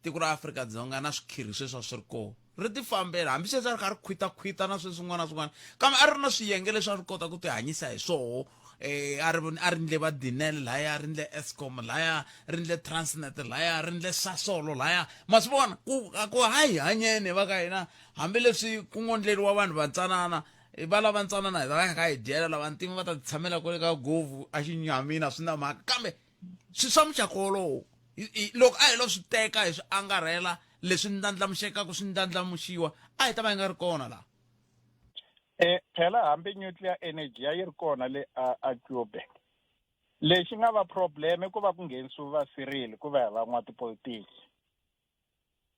Tiko ra Afrika-Dzonga na swikhirhi sweswi a swi ri kona ri ti fambela hambi sweswi a ri kha ri khwitakhwita na sweswi swin'wana na swin'wana kambe a ri ri na swiyenge leswi a ri kota ku ti hanyisa hi swoho eh a ri a ri ndle va Denel laya ri ndle Eskom laya ri ndle Transnet laya ri ndle Sasol laya ma swi vona ku ku hayi hanyeni va ka hina hambileswi ku ngo ndleriwa vanhu va ntsanana va lava ntsanana hi ta va kha hi dyela lava ntima va ta tshamela kwale ka govu a xinyamini a swi na mhaka kambe swi swa muxaka wolowo loko a hi lo swi teka hi swi angarhela leswi ndlandlamuxekaka swi ndlandlamuxiwa a hi ta va hi nga ri kona laha eh phela hambi nuclear energy ya yi ri kona le a a Joburg lexi nga va problem ku va ku nghenisiwa va Cyril ku va hi van'watipolitiki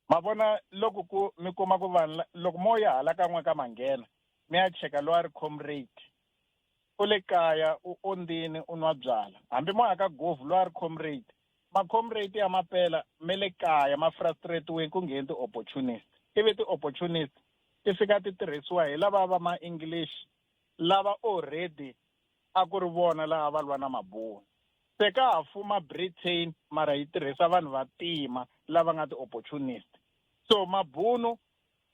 ma vona loko ku mi kuma ku vanhu loko mo ya hala kan'we ka manghena mi ya cheka loyi a ri comrade u le kaya u ondzini u nwa byala hambi mo ya ka govu loyi a ri comrade ma-comrade ya mapela me le kaya ma frustratiwini ku ngheni ti-opportunist ivi ti-opportunist ti fika ti tirhisiwa hi lava va ma-english lava already a ku ri vona laha va lwa na mabunu se ka ha fuma britain mara yi tirhisa vanhu va tima lava nga ti-opportunist so mabunu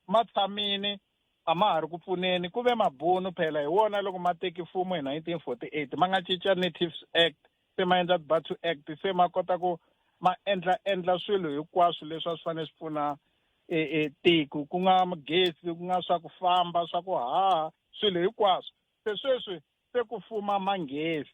ma tshamini a ma ha ri ku pfuneni ku ve mabunu phela hi wona loko ma teki mfumo hi 1948 ma nga cinca natives act se ma endla Bathu Act se ma kota ku ma endla endla swilo hinkwaswo leswi a swi fanele swi pfuna e, e, tiko ku nga gezi ku nga swa ku famba swa ku haha swilo hinkwaswo se sweswi se ku fuma manghezi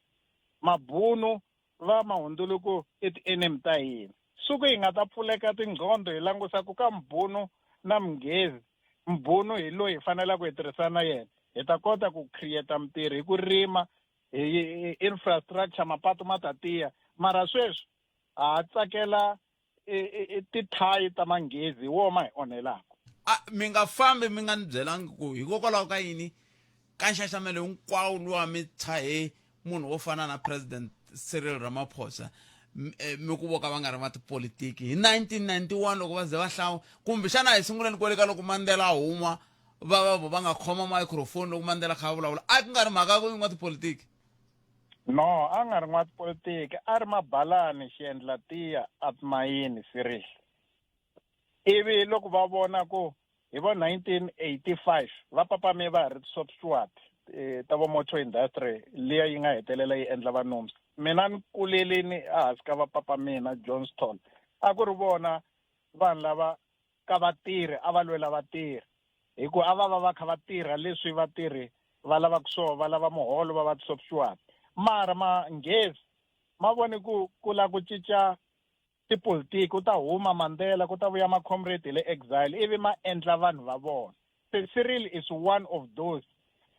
mabunu va ma hundzuluku i ti-enemy ta hina siku hi nga ta pfuleka tingqondo hi langusa ku ka mbunu na munghezi mbunu hi loyi hi fanelaka hi tirhisana na yena hi ta kota ku create mintirho hi ku rima hi infrastructure mapatu ma ta tiya mara sweswi ha tsakela tithayi ta manghezi hi wona ma hi onhelaka a mi nga fambi mi nga ni byelangi ku hikokwalaho ka yini ka nxaxamelo hinkwawo luwa mi tshahe munhu wo fana na president Cyril Ramaphosa eh, mi ku vo ka va nga ri va tipolitiki hi 1991 loko va ze va hlawu kumbe xana hi sunguleni kwale ka loko Mandela a huma va va vo va nga khoma microphone loko Mandela kha a vulavula a ku nga ri mhaka ku n'wa tipolitiki no a nga ri n'watipolitiki a ri mabalani xiendla tiya a timayini Cyril ivi loko va vona ku hi vo 1985 va papame va ha ri soft steward eh, ta vo motor industry liya yi nga hetelela yi endla va nomsa mina ni kuleleni ehansi ka va papa mina Johnston a ku ri vona vanhu lava ka vatirhi a va lwela vatirhi hi ku a va va va kha va tirha leswi vatirhi va lavaka swona va lava muholo va va ti-soft steward mara manghezi ma vone ku ku la ku cinca tipolitiki ku ta huma Mandela ku ta vuya ma-comrade hi le exile ivi ma endla vanhu va vona se Cyril is one of those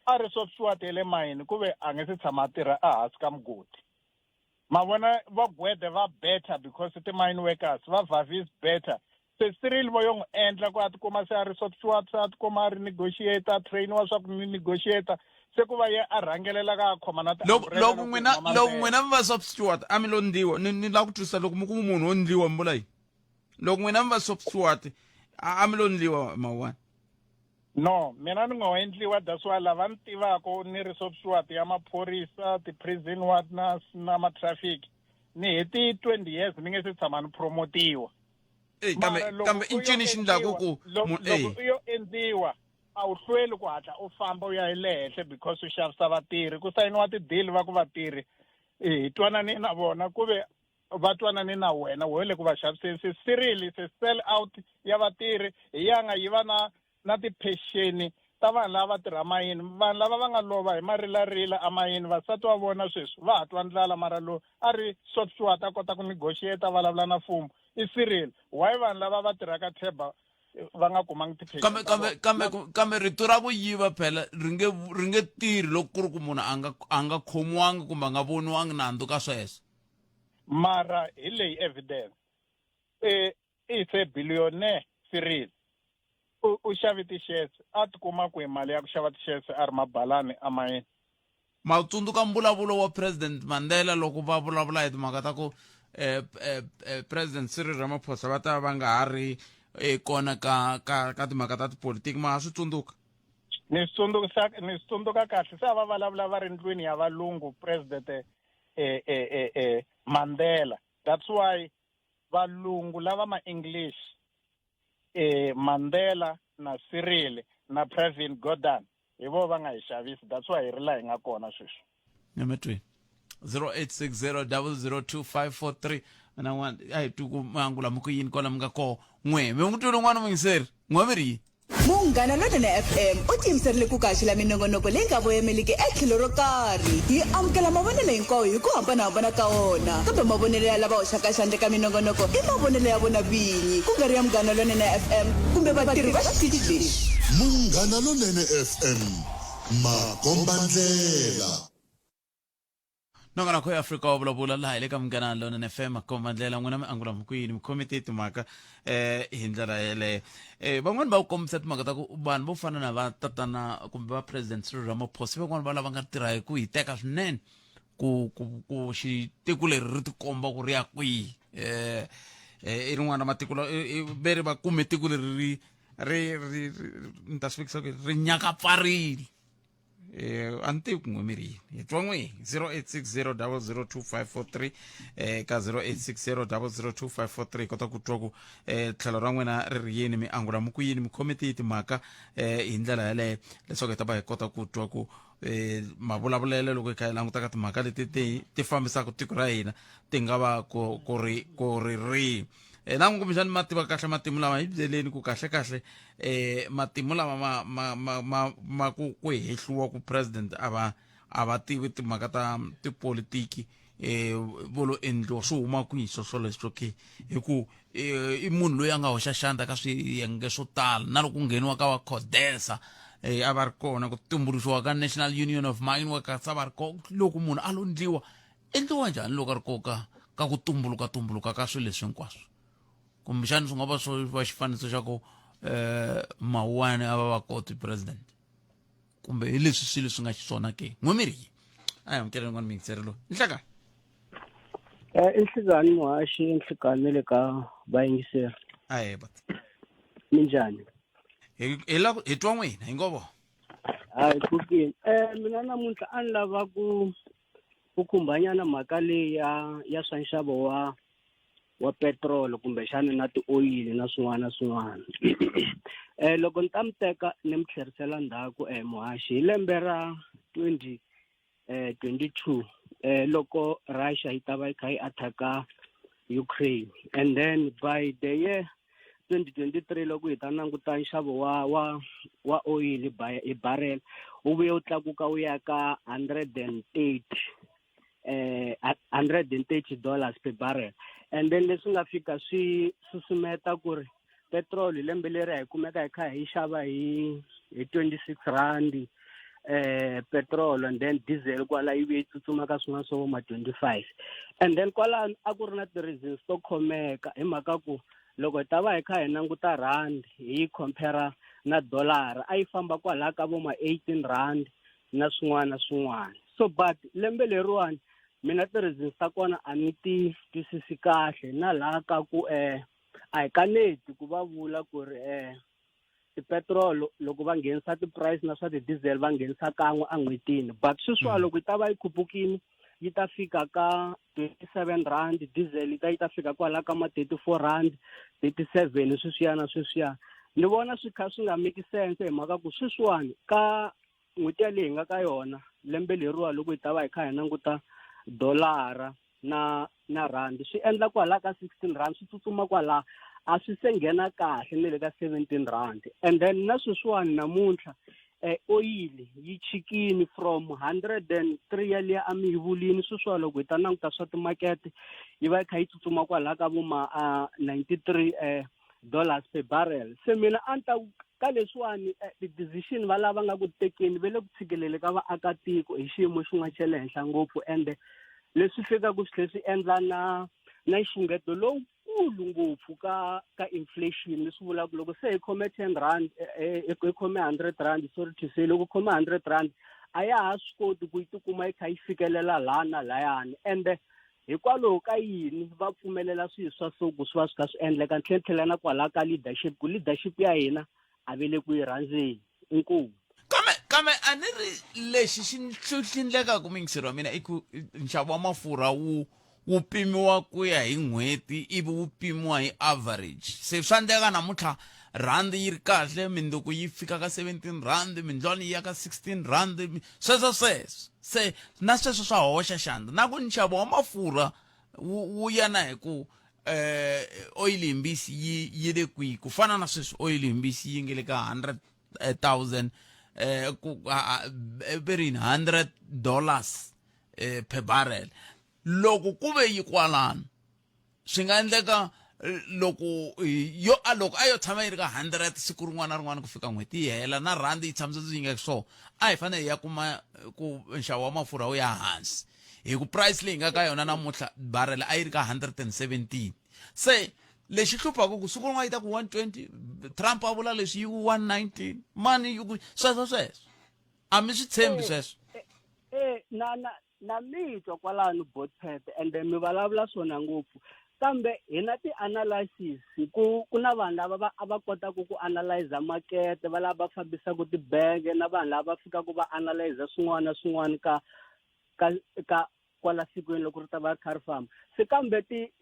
a ri soft steward ya le mayini ku ve a nge se tshama a tirha ehansi ka mugodi ma vona va gwede va better because ti-mine workers va vavis better se Cyril vo yo n'wi endla ku a tikuma se a ri soft steward se a tikuma a ri negotiator a trainiwa swa ku ni negotiator se ku va ye a rhangelela ka a khoma na loko loko n'wina loko n'wina mi va soft steward a mi lo ndliwa ni ni lava ku twisisa loko mi ku munhu wo ndliwa mi vula yini loko n'wina mi va soft steward a mi lo ndliwa mawani no mina ni ngo endliwa that's why lava ni tivaka ni ri soft steward ya maphorisa ti-prison ward na na ma-traffic ni heti 20 years ni nge se tshama ni promotiwa kambe kambe i ncini xi ndlaku ku loko u yo endliwa a wu hlweli ku hatla u famba u ya hi le henhla because u xavisa vatirhi ku sayiniwa ti-deal va ku vatirhi hi twanane na vona ku ve va twanane na wena wo le ku va xaviseni se Cyril se sell out ya vatirhi hi ya nga yi va na na tiphexeni ta vanhu lava va tirha mayini vanhu lava va nga lova hi marilarila emayini vasati wa vona sweswi va ha twa ndlala mara lowu a ri soft steward a kota ku negotiate vulavula na mfumo i Cyril why vanhu lava va tirhaka teba va nga kumangi tiphexeni kambe kambe kambe kambe rito ra ku yiva phela ri nge ri nge tirhi loko ku ri ku munhu a nga a nga khomiwangi kumbe a nga voniwangi nandzu ka sweswo mara hi leyi evidence e i se billionaire Cyril u u xave ti-shares a tikuma kwihi mali ya ku xava ti-shares a ri mabalani amayini Ma wu tsundzuka mbulavulo wa President Mandela loko va vulavula hi timhaka ta ku eh, eh, eh, President Cyril Ramaphosa va ta va nga ha ri eh, kona ka ka ka timhaka ta tipolitiki ma ha swi tsundzuka ni swi tsundzuka ni swi tsundzuka kahle se a va vulavula va ri ndlwini ya valungu president eh, eh, eh, eh, Mandela that's why Valungu lava ma English eh Mandela na Cyril na Pravin Gordhan hi vo va nga hi xavisi that's why hi ri laha hi nga kona sweswi. Nyametweni 0860002543 mina n'wana a hi twi ku mangula mi ku yini kwala mi nga koho n'we mi n'wi twile n'wana muyingiseri n'we mi ri yini Munghana Lonene FM u tiyimiserile ku kaxela minongonoko leyi nga voyemeliki etlhelo ro karhi. Hi amukela mavonelo hinkwawo hi ku hambanahambana ka wona, kambe mavonelo ya lava hoxaka xandla eka minongonoko i mavonelo ya vona vinyi, ku nga ri ya Munghana Lonene FM kumbe vatirhi va xitichi lexi. Munghana Lonene FM, makombandlela. Nongonoko ya Afrika wa vulavula laha hi le ka Munghana Lonene FM makomba ndlela n'wina mi angula mi ku yini mi khome tihi timhaka eh hi ndlela yeleyo eh van'wani va ku kombisa timhaka ta ku vanhu vo fana na va tatana kumbe va president Cyril Ramaphosa van'wani va lava nga tirha hi ku hiteka swinene ku ku ku xitiko leri ri tikomba ku ri ya kwihi eh i rin'wana ra matiko ve ri va kume tiko leri ri ri ri ni ta swi vekisa ku ri nyakapfarile eh a ni tivi ku n'we mi ri yini hi twa n'we 0860002543 eh ka 0860002543 hi kota ku twa ku eh tlhelo ra n'wina ri ri yini mi angula mi ku yini mi khome tihi timhaka eh hi ndlela yaleyo leswaku hi ta va hi kota ku twa ku eh mavulavulelo loko hi kha hi languta ka timhaka leti ti ti fambisaka tiko ra hina ti nga va ku ku ri ku ri rihi eh na kumbexani ma tiva kahle matimu lama hi byeleni ku kahle kahle eh matimu lama ma ma ma ma, ma ku ku hehliwa ku president a va a va tivi timhaka ta tipolitiki eh vo lo endliwa swi huma kwihi swo swoleswo ke hi ku eh, i munhu loyi a nga hoxa xandla ka swiyenge swo tala na loko ku ngheniwa ka va codesa eh, a va ri kona ku tumbuluxiwa ka national union of mine workers a va ri kona loko munhu a lo ndliwa endliwa njhani loko a ri koka ka ku tumbuluka tumbuluka ka swilo leswi hinkwaswo kumbexani swi nga va swo va xifaniso xa ku um mawuwani a va va koti president kumbe hi leswi swilo swi nga xiswona ke n'we mi ri yi a hi amukele rin'wana miyingiseri loyi nhlekani Eh, i nhlikani muhaxi i nhlikani na le ka vayingiseri ahe bat minjhani hi hi la hi twa n'wina hi ngo vo hayi pfukini um mina namuntlha a ni lava ku ku khumbanyana mhaka leyi ya ya swa nxavo wa wa petrol kumbexana na tioyili na swin'wana na swin'wana eh loko ni ta mi teka ni mi tlherisela ndzhaku eh muhaxi hi lembe ra 20 eh 22 eh loko Russia yi ta va yi kha yi attack-a Ukraine and then by the year 2023 loko hi ta languta nxavo wa wa wa oyili by hi barrel wu vuye wu tlakuka wu ya ka 130 eh 130 dollars per barrel and then leswi nga fika swi susumeta ku ri petrol hi lembe leri hi kumeka hi kha hi xava hi hi 26 rand eh petrol and then diesel kwala yi vuye yi tsutsuma ka swin'wana swo ma 25 and then kwalano a ku ri na ti-reasons to khomeka hi mhaka ku loko hi ta va hi kha hi languta rand hi yi compare na dollar a yi famba kwalaya ka vo ma 18 rand na swin'wana na swin'wana so but lembe leriwani mina ti-reasons ta kona a ni ti twisisi kahle na laha ka ku um a hi kaneti ku va vula ku ri um tipetrol loko va nghenisa ti-price na swa ti-diesel va nghenisa kan'we en'hwetini but sweswiwa loko yi ta va yi khupukile yi ta fika ka 27 rand diesel yi ta yi ta fika kwala ka ma 34 rand 37 sweswiya na sweswiya ni vona swi kha swi nga make sense hi mhaka ku sweswiwani ka n'hweti yaleyi hi nga ka yona lembe leriwa loko hi ta va hi kha hi languta dolara na na rand swi endla kwala ka 16 rand swi tsutsuma kwala a swi se nghena kahle ne le ka 17 rand and then na sweswiwani namuntlha eh, oyili yi chikini from 103 yaliya a mi yi vulini sweswiwa loko hi ta languta swa timakete yi va yi kha yi tsutsuma kwalaha ka vo ma uh, 93 eh, dollars per barrel se mina a ni ta ka leswiwani eh, ti-decision va lava nga ku tekeni ve le ku tshikelele ka vaakatiko hi xiyimo xin'wana xa le henhla ngopfu ende leswi fikaka swi tlhela swi endla na na nxungeto lowukulu ngopfu ka ka inflation leswi vulaka loko se hi khome 10 rand eh, eh, hi khome 100 rand sorry to say loko khome 100 rand a ya ha swi koti ku yi tikuma yi kha yi fikelela laha na layani ende Hikwalaho ka yini va pfumelela swilo swa so ku swi va swi kha swi endleka? Ni tlhela ni tlhela na kwalaya ka leadership ku leadership ya hina a ve le ku yi rhandzeni. Inkomu. Kambe kambe a ni ri lexi xi hluhlindlekaka muyingiseri wa mina i ku nxavo wa mafurha wu wu pimiwa ku ya hi n'hweti ivi wu pimiwa hi average se swa endleka namuntlha rhandi yi ri kahle minduku yi fika ka 17 rand mindlwani yi ya ka 16 rand sweswo sweswo se na sweswo swa hoxa xandla na ku nxavo wa mafurha wu wu ya na hi ku eh oil yimbisi yi yi le kwihi ku fana na sweswi oil yimbisi yi nge le ka 100,000 eh ku ve ri yini 100 dollars eh per barrel loko ku ve yi kwalano swi nga endleka eh, loko eh, yo a loko a yo tshama yi ri ka 100 siku rin'wana na rin'wana ku fika n'hweti yi hela na rhandi yi tshamisa yi nga so a hi fanele hi ya kuma eh, ku nxavo wa mafurha wu ya hansi hi ku price leyi nga ka yona namuntlha barrel a yi ri ka 117 se lexi hluphaka ku siku rin'wana yi ta ku 120 Trump a vula leswi yi ku 119 mani yi ku sweswo sweswo a mi swi tshembi sweswo eh na na na mi twa kwalano botpet ende mi vulavula swona ngopfu kambe hi na ti-analysis ku ku na vanhu lava va a va kotaka ku analyza makete va lava va fambisaka tibenge na vanhu lava va fikaka va analyza swin'wana na swin'wana ka ka ka kwala sikweni loko ri ta va ri kha ri famba se kambe ti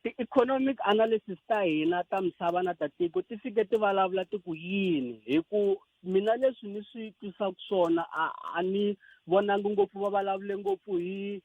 ti-economic analysis ta hina ta misava na ta tiko ti fike ti vulavula ti ku yini hi ku mina leswi ni swi twisaka swona a a ni vonangi ngopfu va vulavule ngopfu hi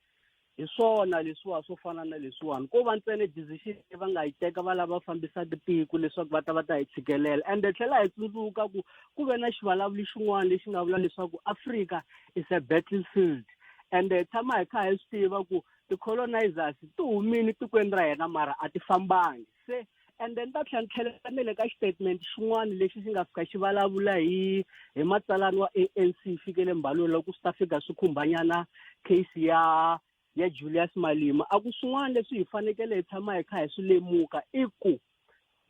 hi swona leswiwa swo fana na leswiwani ko va ntsena decision leyi va nga yi teka va lava fambisaka tiko leswaku va ta va ta hi tshikelela ende tlhela hi tsundzuka ku ku ve na xivulavuli xin'wana lexi nga vula leswaku Africa is a battlefield ende hi tshama hi kha hi swi tiva ku ti-colonizers ti humile tikweni ra hina mara a ti fambangi se and then ta tlhela ni tlhelela na le ka xitatimende xin'wana lexi xi nga fika xi vulavula hi hi matsalani wa ANC fikele mbalweni loko swi ta fika swi khumbanyana case ya ya Julius Malema a ku swin'wana leswi hi fanekele hi tshama hi kha hi swi lemuka i ku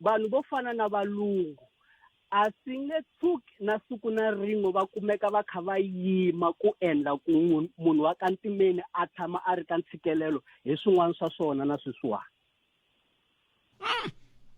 vanhu vo fana na valungu a swi nge tshuki na siku na rin'we va kumeka va kha va yima ku endla ku munhu wa ka ntimeni a tshama a ri ka ntshikelelo hi swin'wana swa swona na sweswiwani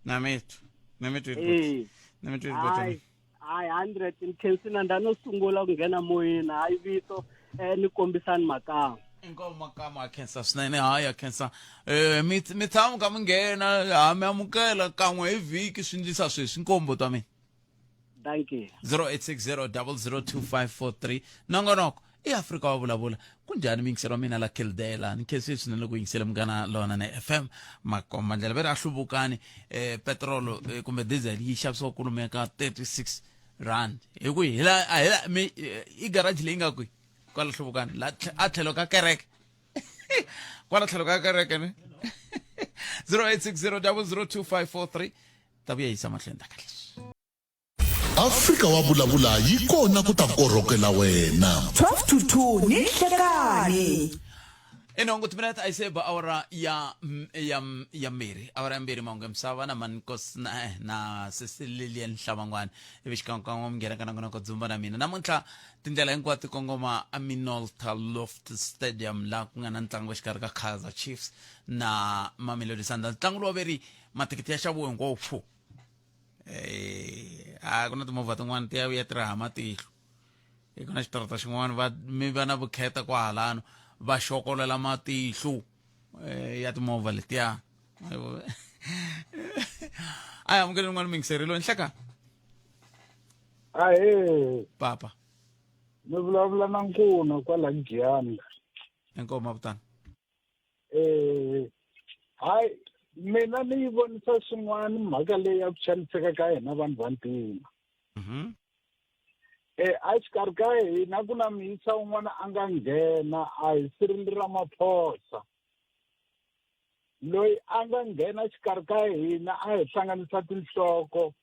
na mitwa na mitwa eh. na mitwa hayi hayi 100 ni khensina nda no sungula ku nghena moyeni hayi vito eh ni kombisani makamu inkomu makamu a khensa swinene hayi a khensa eh mi mi tshama ka mi nghena ha mi amukela kan'we hi vhiki swi ndlisa sweswi inkombo ta mina thank you 0860 002543 nongonoko i Afrika wa vulavula kunjhani miyingiselo wa mina la Kildela ni khensile swinene loko yingisele munghana lona na FM makomba ndlela veri a hluvukani eh, petrol eh, kumbe diesel yi xavisiwa kulume ka 36 rand hi ku hi la a hi la mi eh, i garage leyi nga kwi kwala hluvukani la a tlhelo ka kereke kwala tlhelo ka kereke ne 0860 002543 ta vuya yisa mahlweni ta kahle Afrika wa vulavula yi kona ku ta korhokela wena. 12 to 2 ni nhlekani. Inongo timinete a yi se ba awara ya ya ya mbirhi awara ya mbirhi mahungu ya misava na mankos na eh, na sesi Lilian Hlavangwana ivi xikan'wekan'we mi nghena ka nongonoko dzumba na mina namuntlha tindlela hinkwato ti kongoma a Minolta Loft Stadium laha ku nga na ntlangu exikarhi ka Kaizer Chiefs na Mamelodi Sundowns ntlangu lowu veri mathikithi ya xaviwe hinkwawo pfu eh a ku na timovha tin'wana ti ya vuya ti raha matihlo hi ku na xitarata xin'wana va mi va na vukheta kwahalano va xokolela matihlo eh, ya timovha letiya a hi amukele rin'wana mingiserilo nhleka ahee papa mi vulavula na nkuna kwala giyani inkomu mavutana eh hayi mina ni yi vonisa swin'wana mhaka leyi ya ku xaniseka ka hina vanhu va ntima Mhm. eh a xikarhi ka hina ku na muyisa un'wana a nga nghena a hi Cyril Ramaphosa loyi a nga nghena xikarhi ka hina a hi hlanganisa tinhloko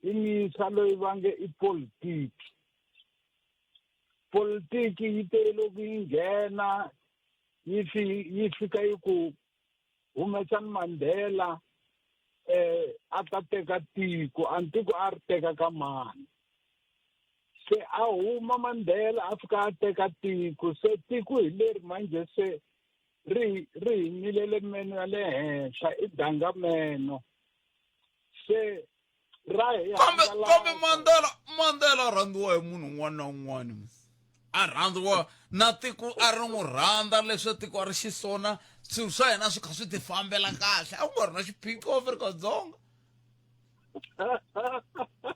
i muyisa loyi va nge i politiki politiki yi te loko yi nghena yi fi yi fika yi ku humesani Mandela eh a ta teka tiko a tiko a ri teka ka mani se a huma Mandela a fika a teka tiko se tiko hi leri manje se ri ri hi milele meno ya le henhla i danga meno se ra hi kambe kambe Mandela Mandela a rhandziwa hi munhu un'wana na un'wana. A rhandziwa na tiko a ri n'wi rhandza leswi tiko a ri xiswona swilo swa hina swi kha swi ti fambela kahle a ku nga ri na xiphiqo Afrika-Dzonga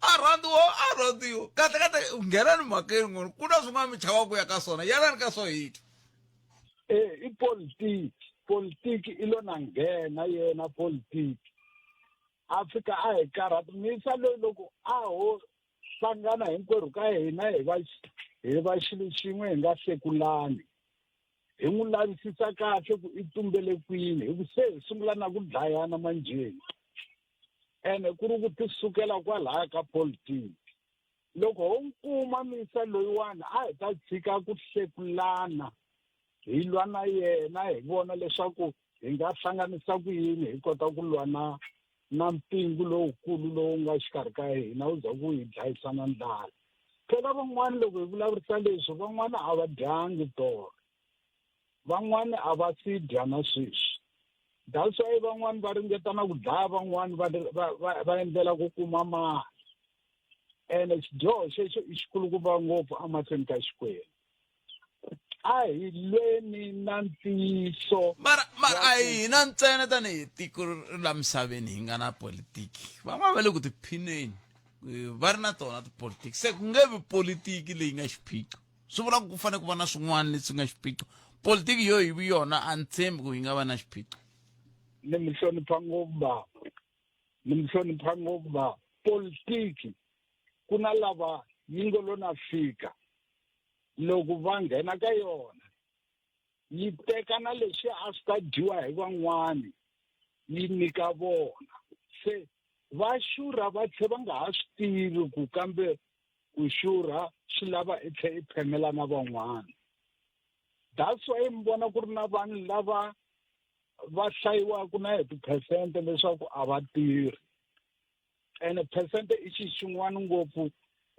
a rhandziwa a rhandziwa kahle kahle nghenani mhakeni ngoni ku na swin'wana mi chavaka ku ya ka swona yanani ka swo hita e i politiki politiki i lo na nghena yena politiki a fika a hi karhata misa loyi loko a ho hlangana hinkwerhu ka hina hi va hi va xilo xin'we hi nga hlekulani hi n'wi lavisisa kahle ku i tumbele kwini hi ku se hi sungula na ku dlayana manjheni ene ku ri ku ti sukela kwalaya ka politiki loko ho n'wi kuma misa loyiwani a hi ta tshika ku hlekulana hi lwa na yena hi vona leswaku hi nga hlanganisa ku yini hi kota ku lwa na na mpingu lowukulu lowu nga xikarhi ka hina wu za ku hi dlayisa na ndlala phela van'wana loko hi vulavurisa leswi van'wana a va dyangi tolo van'wana a va si dya na sweswi that's why van'wana va ringeta na ku dlaya van'wana va va va endlela ku kuma mali ene xidyoho xexo i xikulukumba ngopfu emahlweni ka Xikwembu a hi lweni na ntiyiso mara mara a hi hina ntsena tanihi tiko la misaveni hi nga na politiki van'wana va le ku tiphineni eh, va ri na tona tipolitiki se ku nge vi politiki leyi nga xiphiqo swi vula ku ku fanele ku va na swin'wana leswi nga xiphiqo politiki yo hi yona a ni tshembi ku yi nga va na xiphiqo ni mi hlonipha ngopfu baba ni mi hlonipha ngopfu baba politiki ku na lava yi ngo lo na fika loko va nghena ka yona yi teka na leswi a swi ta dyiwa hi van'wani yi nyika vona se va xurha va tlhe va nga ha swi tivi ku kambe ku xurha swi lava i tlhe i phemela na van'wana that's why mi vona ku ri na vanhu lava va hlayiwaka na hi tiphesente leswaku a va tirhi ene phesente i xi xin'wana ngopfu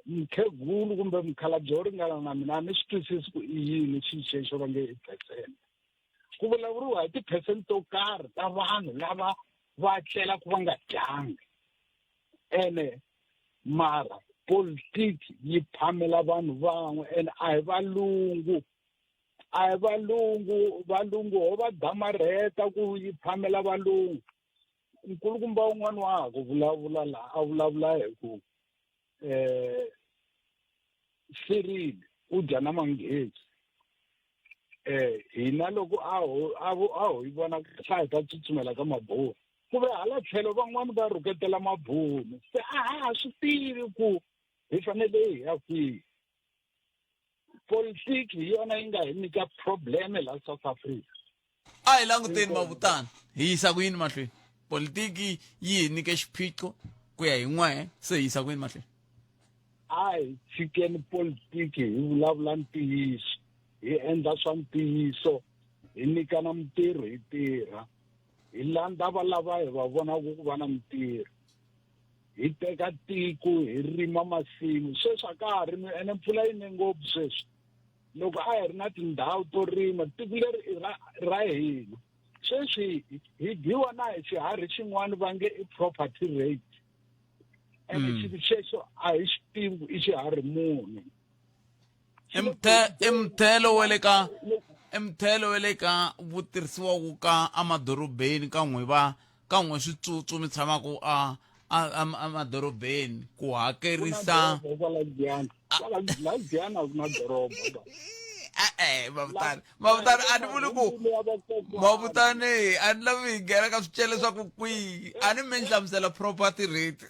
mukhegulu kumbe mukhalabye wo ringana na mina a ni swi twisisi ku i yini xi xexo va nge i phesente ku vulavuriwa hi tiphesente to karhi ta vanhu lava va tlelaka va nga dyangi ene mara politiki yi phamela vanhu van'we ene a hi valungu a hi valungu valungu ho va damarheta ku yi phamela valungu nkulukumba un'wana wa ha ku vulavula laha a vulavula hi ku um Cyril u dya na manghezi eh hina loko a ho a vo a ho yi vona kahle hi ta tsutsumela ka mabunu ku ve hala tlhelo van'wani va rhuketela mabunu se a ha swi tivi ku hi fanele hi ya kwihi politiki hi yona yi nga hi nyika probleme la South Africa a hi languteni mavutana hi yisa ku yini mahlweni politiki yi hi nyike xiphiqo ku ya hi n'wehe se hi yisa ku yini mahlweni a hi tshikeni politiki hi vulavula ntiyiso hi endla swa ntiyiso hi nyikana mintirho hi tirha hi landza va lava hi va vonaka ku va na mintirho hi teka tiko hi rima masimu sweswi a ka ha rimi ene mpfula yi ne ngopfu sweswi loko a hi ri na tindhawu to rima tiko leri i ra ra hina sweswi hi dyiwa na hi xiharhi xin'wana va nge i property rate ene mm. xilo xexo a hi xi tivi ku i xiharhi munhu i mthelo wa le ka i mthelo wa le ka vutirhisiwaku ka emadorobeni ka n'we va ka n'we switsutsu mi tshamaka a emadorobeni ku hakerisa e-e mavutani mavutani a ni vuli ku mavutani a ni lavi hi nghena ka swicele swa ku kwihi a ni mi ni hlamusela property rate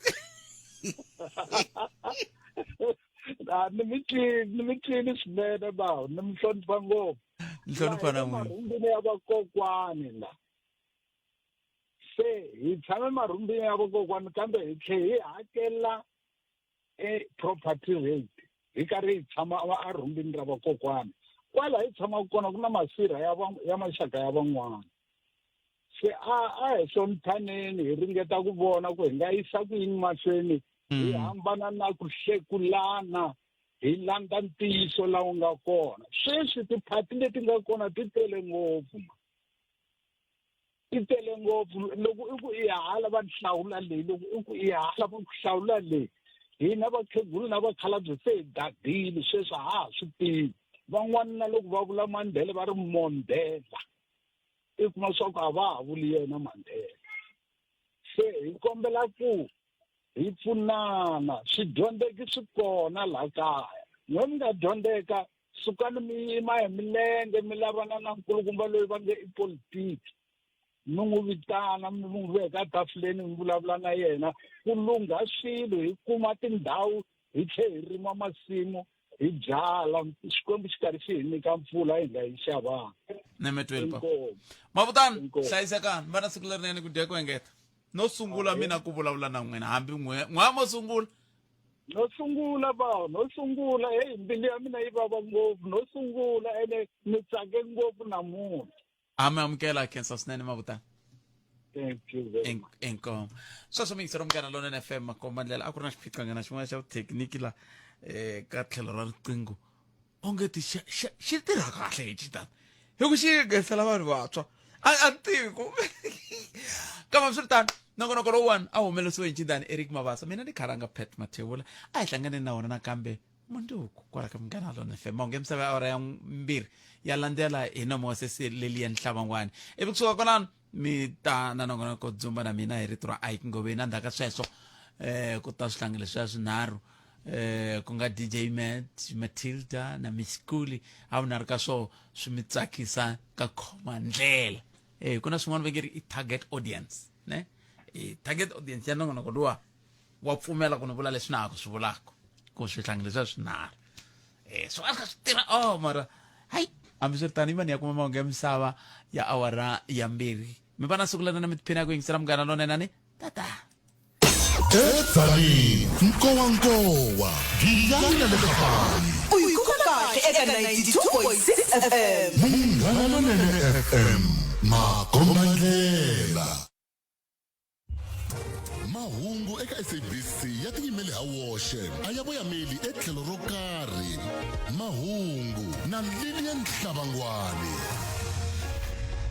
ni mi twini ni mi twini swinene bawo ni mi hlonipha ngopfu ni hlonipha na n'wina marhumbini ya vakokwani la se hi tshame marhumbini ya vakokwani kambe hi tlhe hi hakela e property rate hi karhi hi tshama erhumbini ra vakokwani kwala hi tshamaka kona ku na masirha ya ya maxaka ya van'wana se a a hi hloniphaneni hi ringeta ku vona ku hi nga yisa ku yini mahlweni hi mm. hambana na ku hlekulana hi landza ntiyiso lawu nga kona sweswi tiphati leti nga kona ti tele ngopfu ma ti tele ngopfu loko i ku i hala va hlawula leyi loko i ku i hala va ku hlawula leyi hina vakhegulu na vakhalabye se hi dadile sweswi a ha ha swi tivi Van'wana na loko va vula Mandela va ri Mondela. I kuma swa ku a va ha vuli yena Mandela. Se hi kombela ku hi pfunana, swidyondzeki swi kona laha kaya. N'we mi nga dyondzeka, sukani mi yima hi milenge mi lavana na nkulukumba loyi va nge i politiki. Mi n'wi vitana, mi n'wi veka tafuleni mi vulavula na yena ku lungha swilo, hi kuma tindhawu hi tlhe hi rima masimu hi byala, Xikwembu xi karhi xi hi nyika mpfula hi nga yi xavanga. Nemetweni pa. Mavutani, hlayisekani, va na siku lerinene ku dya ku engeta. No sungula mina ku vulavula na n'wina hambi n'we n'we mo sungula. No sungula ba, no sungula, hey mbilu ya mina yi vava ngopfu, no sungula ene ni tsake ngopfu namuntlha. A mi amukela khensa swinene Mavutani. Thank you very much. Inkomo. Sweswo mi yingisela Munghana Lonene FM makomba ndlela a ku ri na xiphiqo nyana xin'wana xa vuthekiniki la eh ka tlhelo ra riqingho. Onge ti xa xi tirha kahle hi xitalo. Hi ku xi nghenisela vanhu vantshwa. A a ni tivi ku kambe swiritano nongonoko lowuwani a humelerisiwe hi ncindani Eric Mabasa mina ni khalanga Pat Mathebula a hi hlanganeni na wona nakambe mundzuku kwala ka Munghana Lonene FM mahungu ya misava ya awara ya mbirhi ya landzela hi nomo wa sesi Lilian Hlabangwani ivi kusuka kwalano mi ta na nongonoko dzumba na mina hi rito ra Ike Ngoveni endzhaku ka sweswo eh ku ta swihlangi leswiya swinharhu eh ku nga DJ Matt Matilda na Miss Kuli a vunharhu ka swo swi mi tsakisa ka khoma ndlela eh ku na swin'wana va nge ri i target audience ne i target audience ya nongonoko luwa wa pfumela ku ni vula leswi na ha ku swi vulaka ku swihlangi leswiya swinharhu eh swi va swi tirha oh mara hayi hambiswiritano yi va ni ya kuma mahungu ya misava ya awara ya mbirhi mi va na siku lerinene mi tiphina ku yingisela munghana lonene ni tata Edzanini, nkowankowa, giyani na le kafani. U yi kuma kahle eka 92.6 FM. Munghana Lonene FM, makombandlela. Mahungu eka SABC ya tiyimele ha woxe, a ya voyameli etlhelo ro karhi. Mahungu na Lilian Hlabangwani.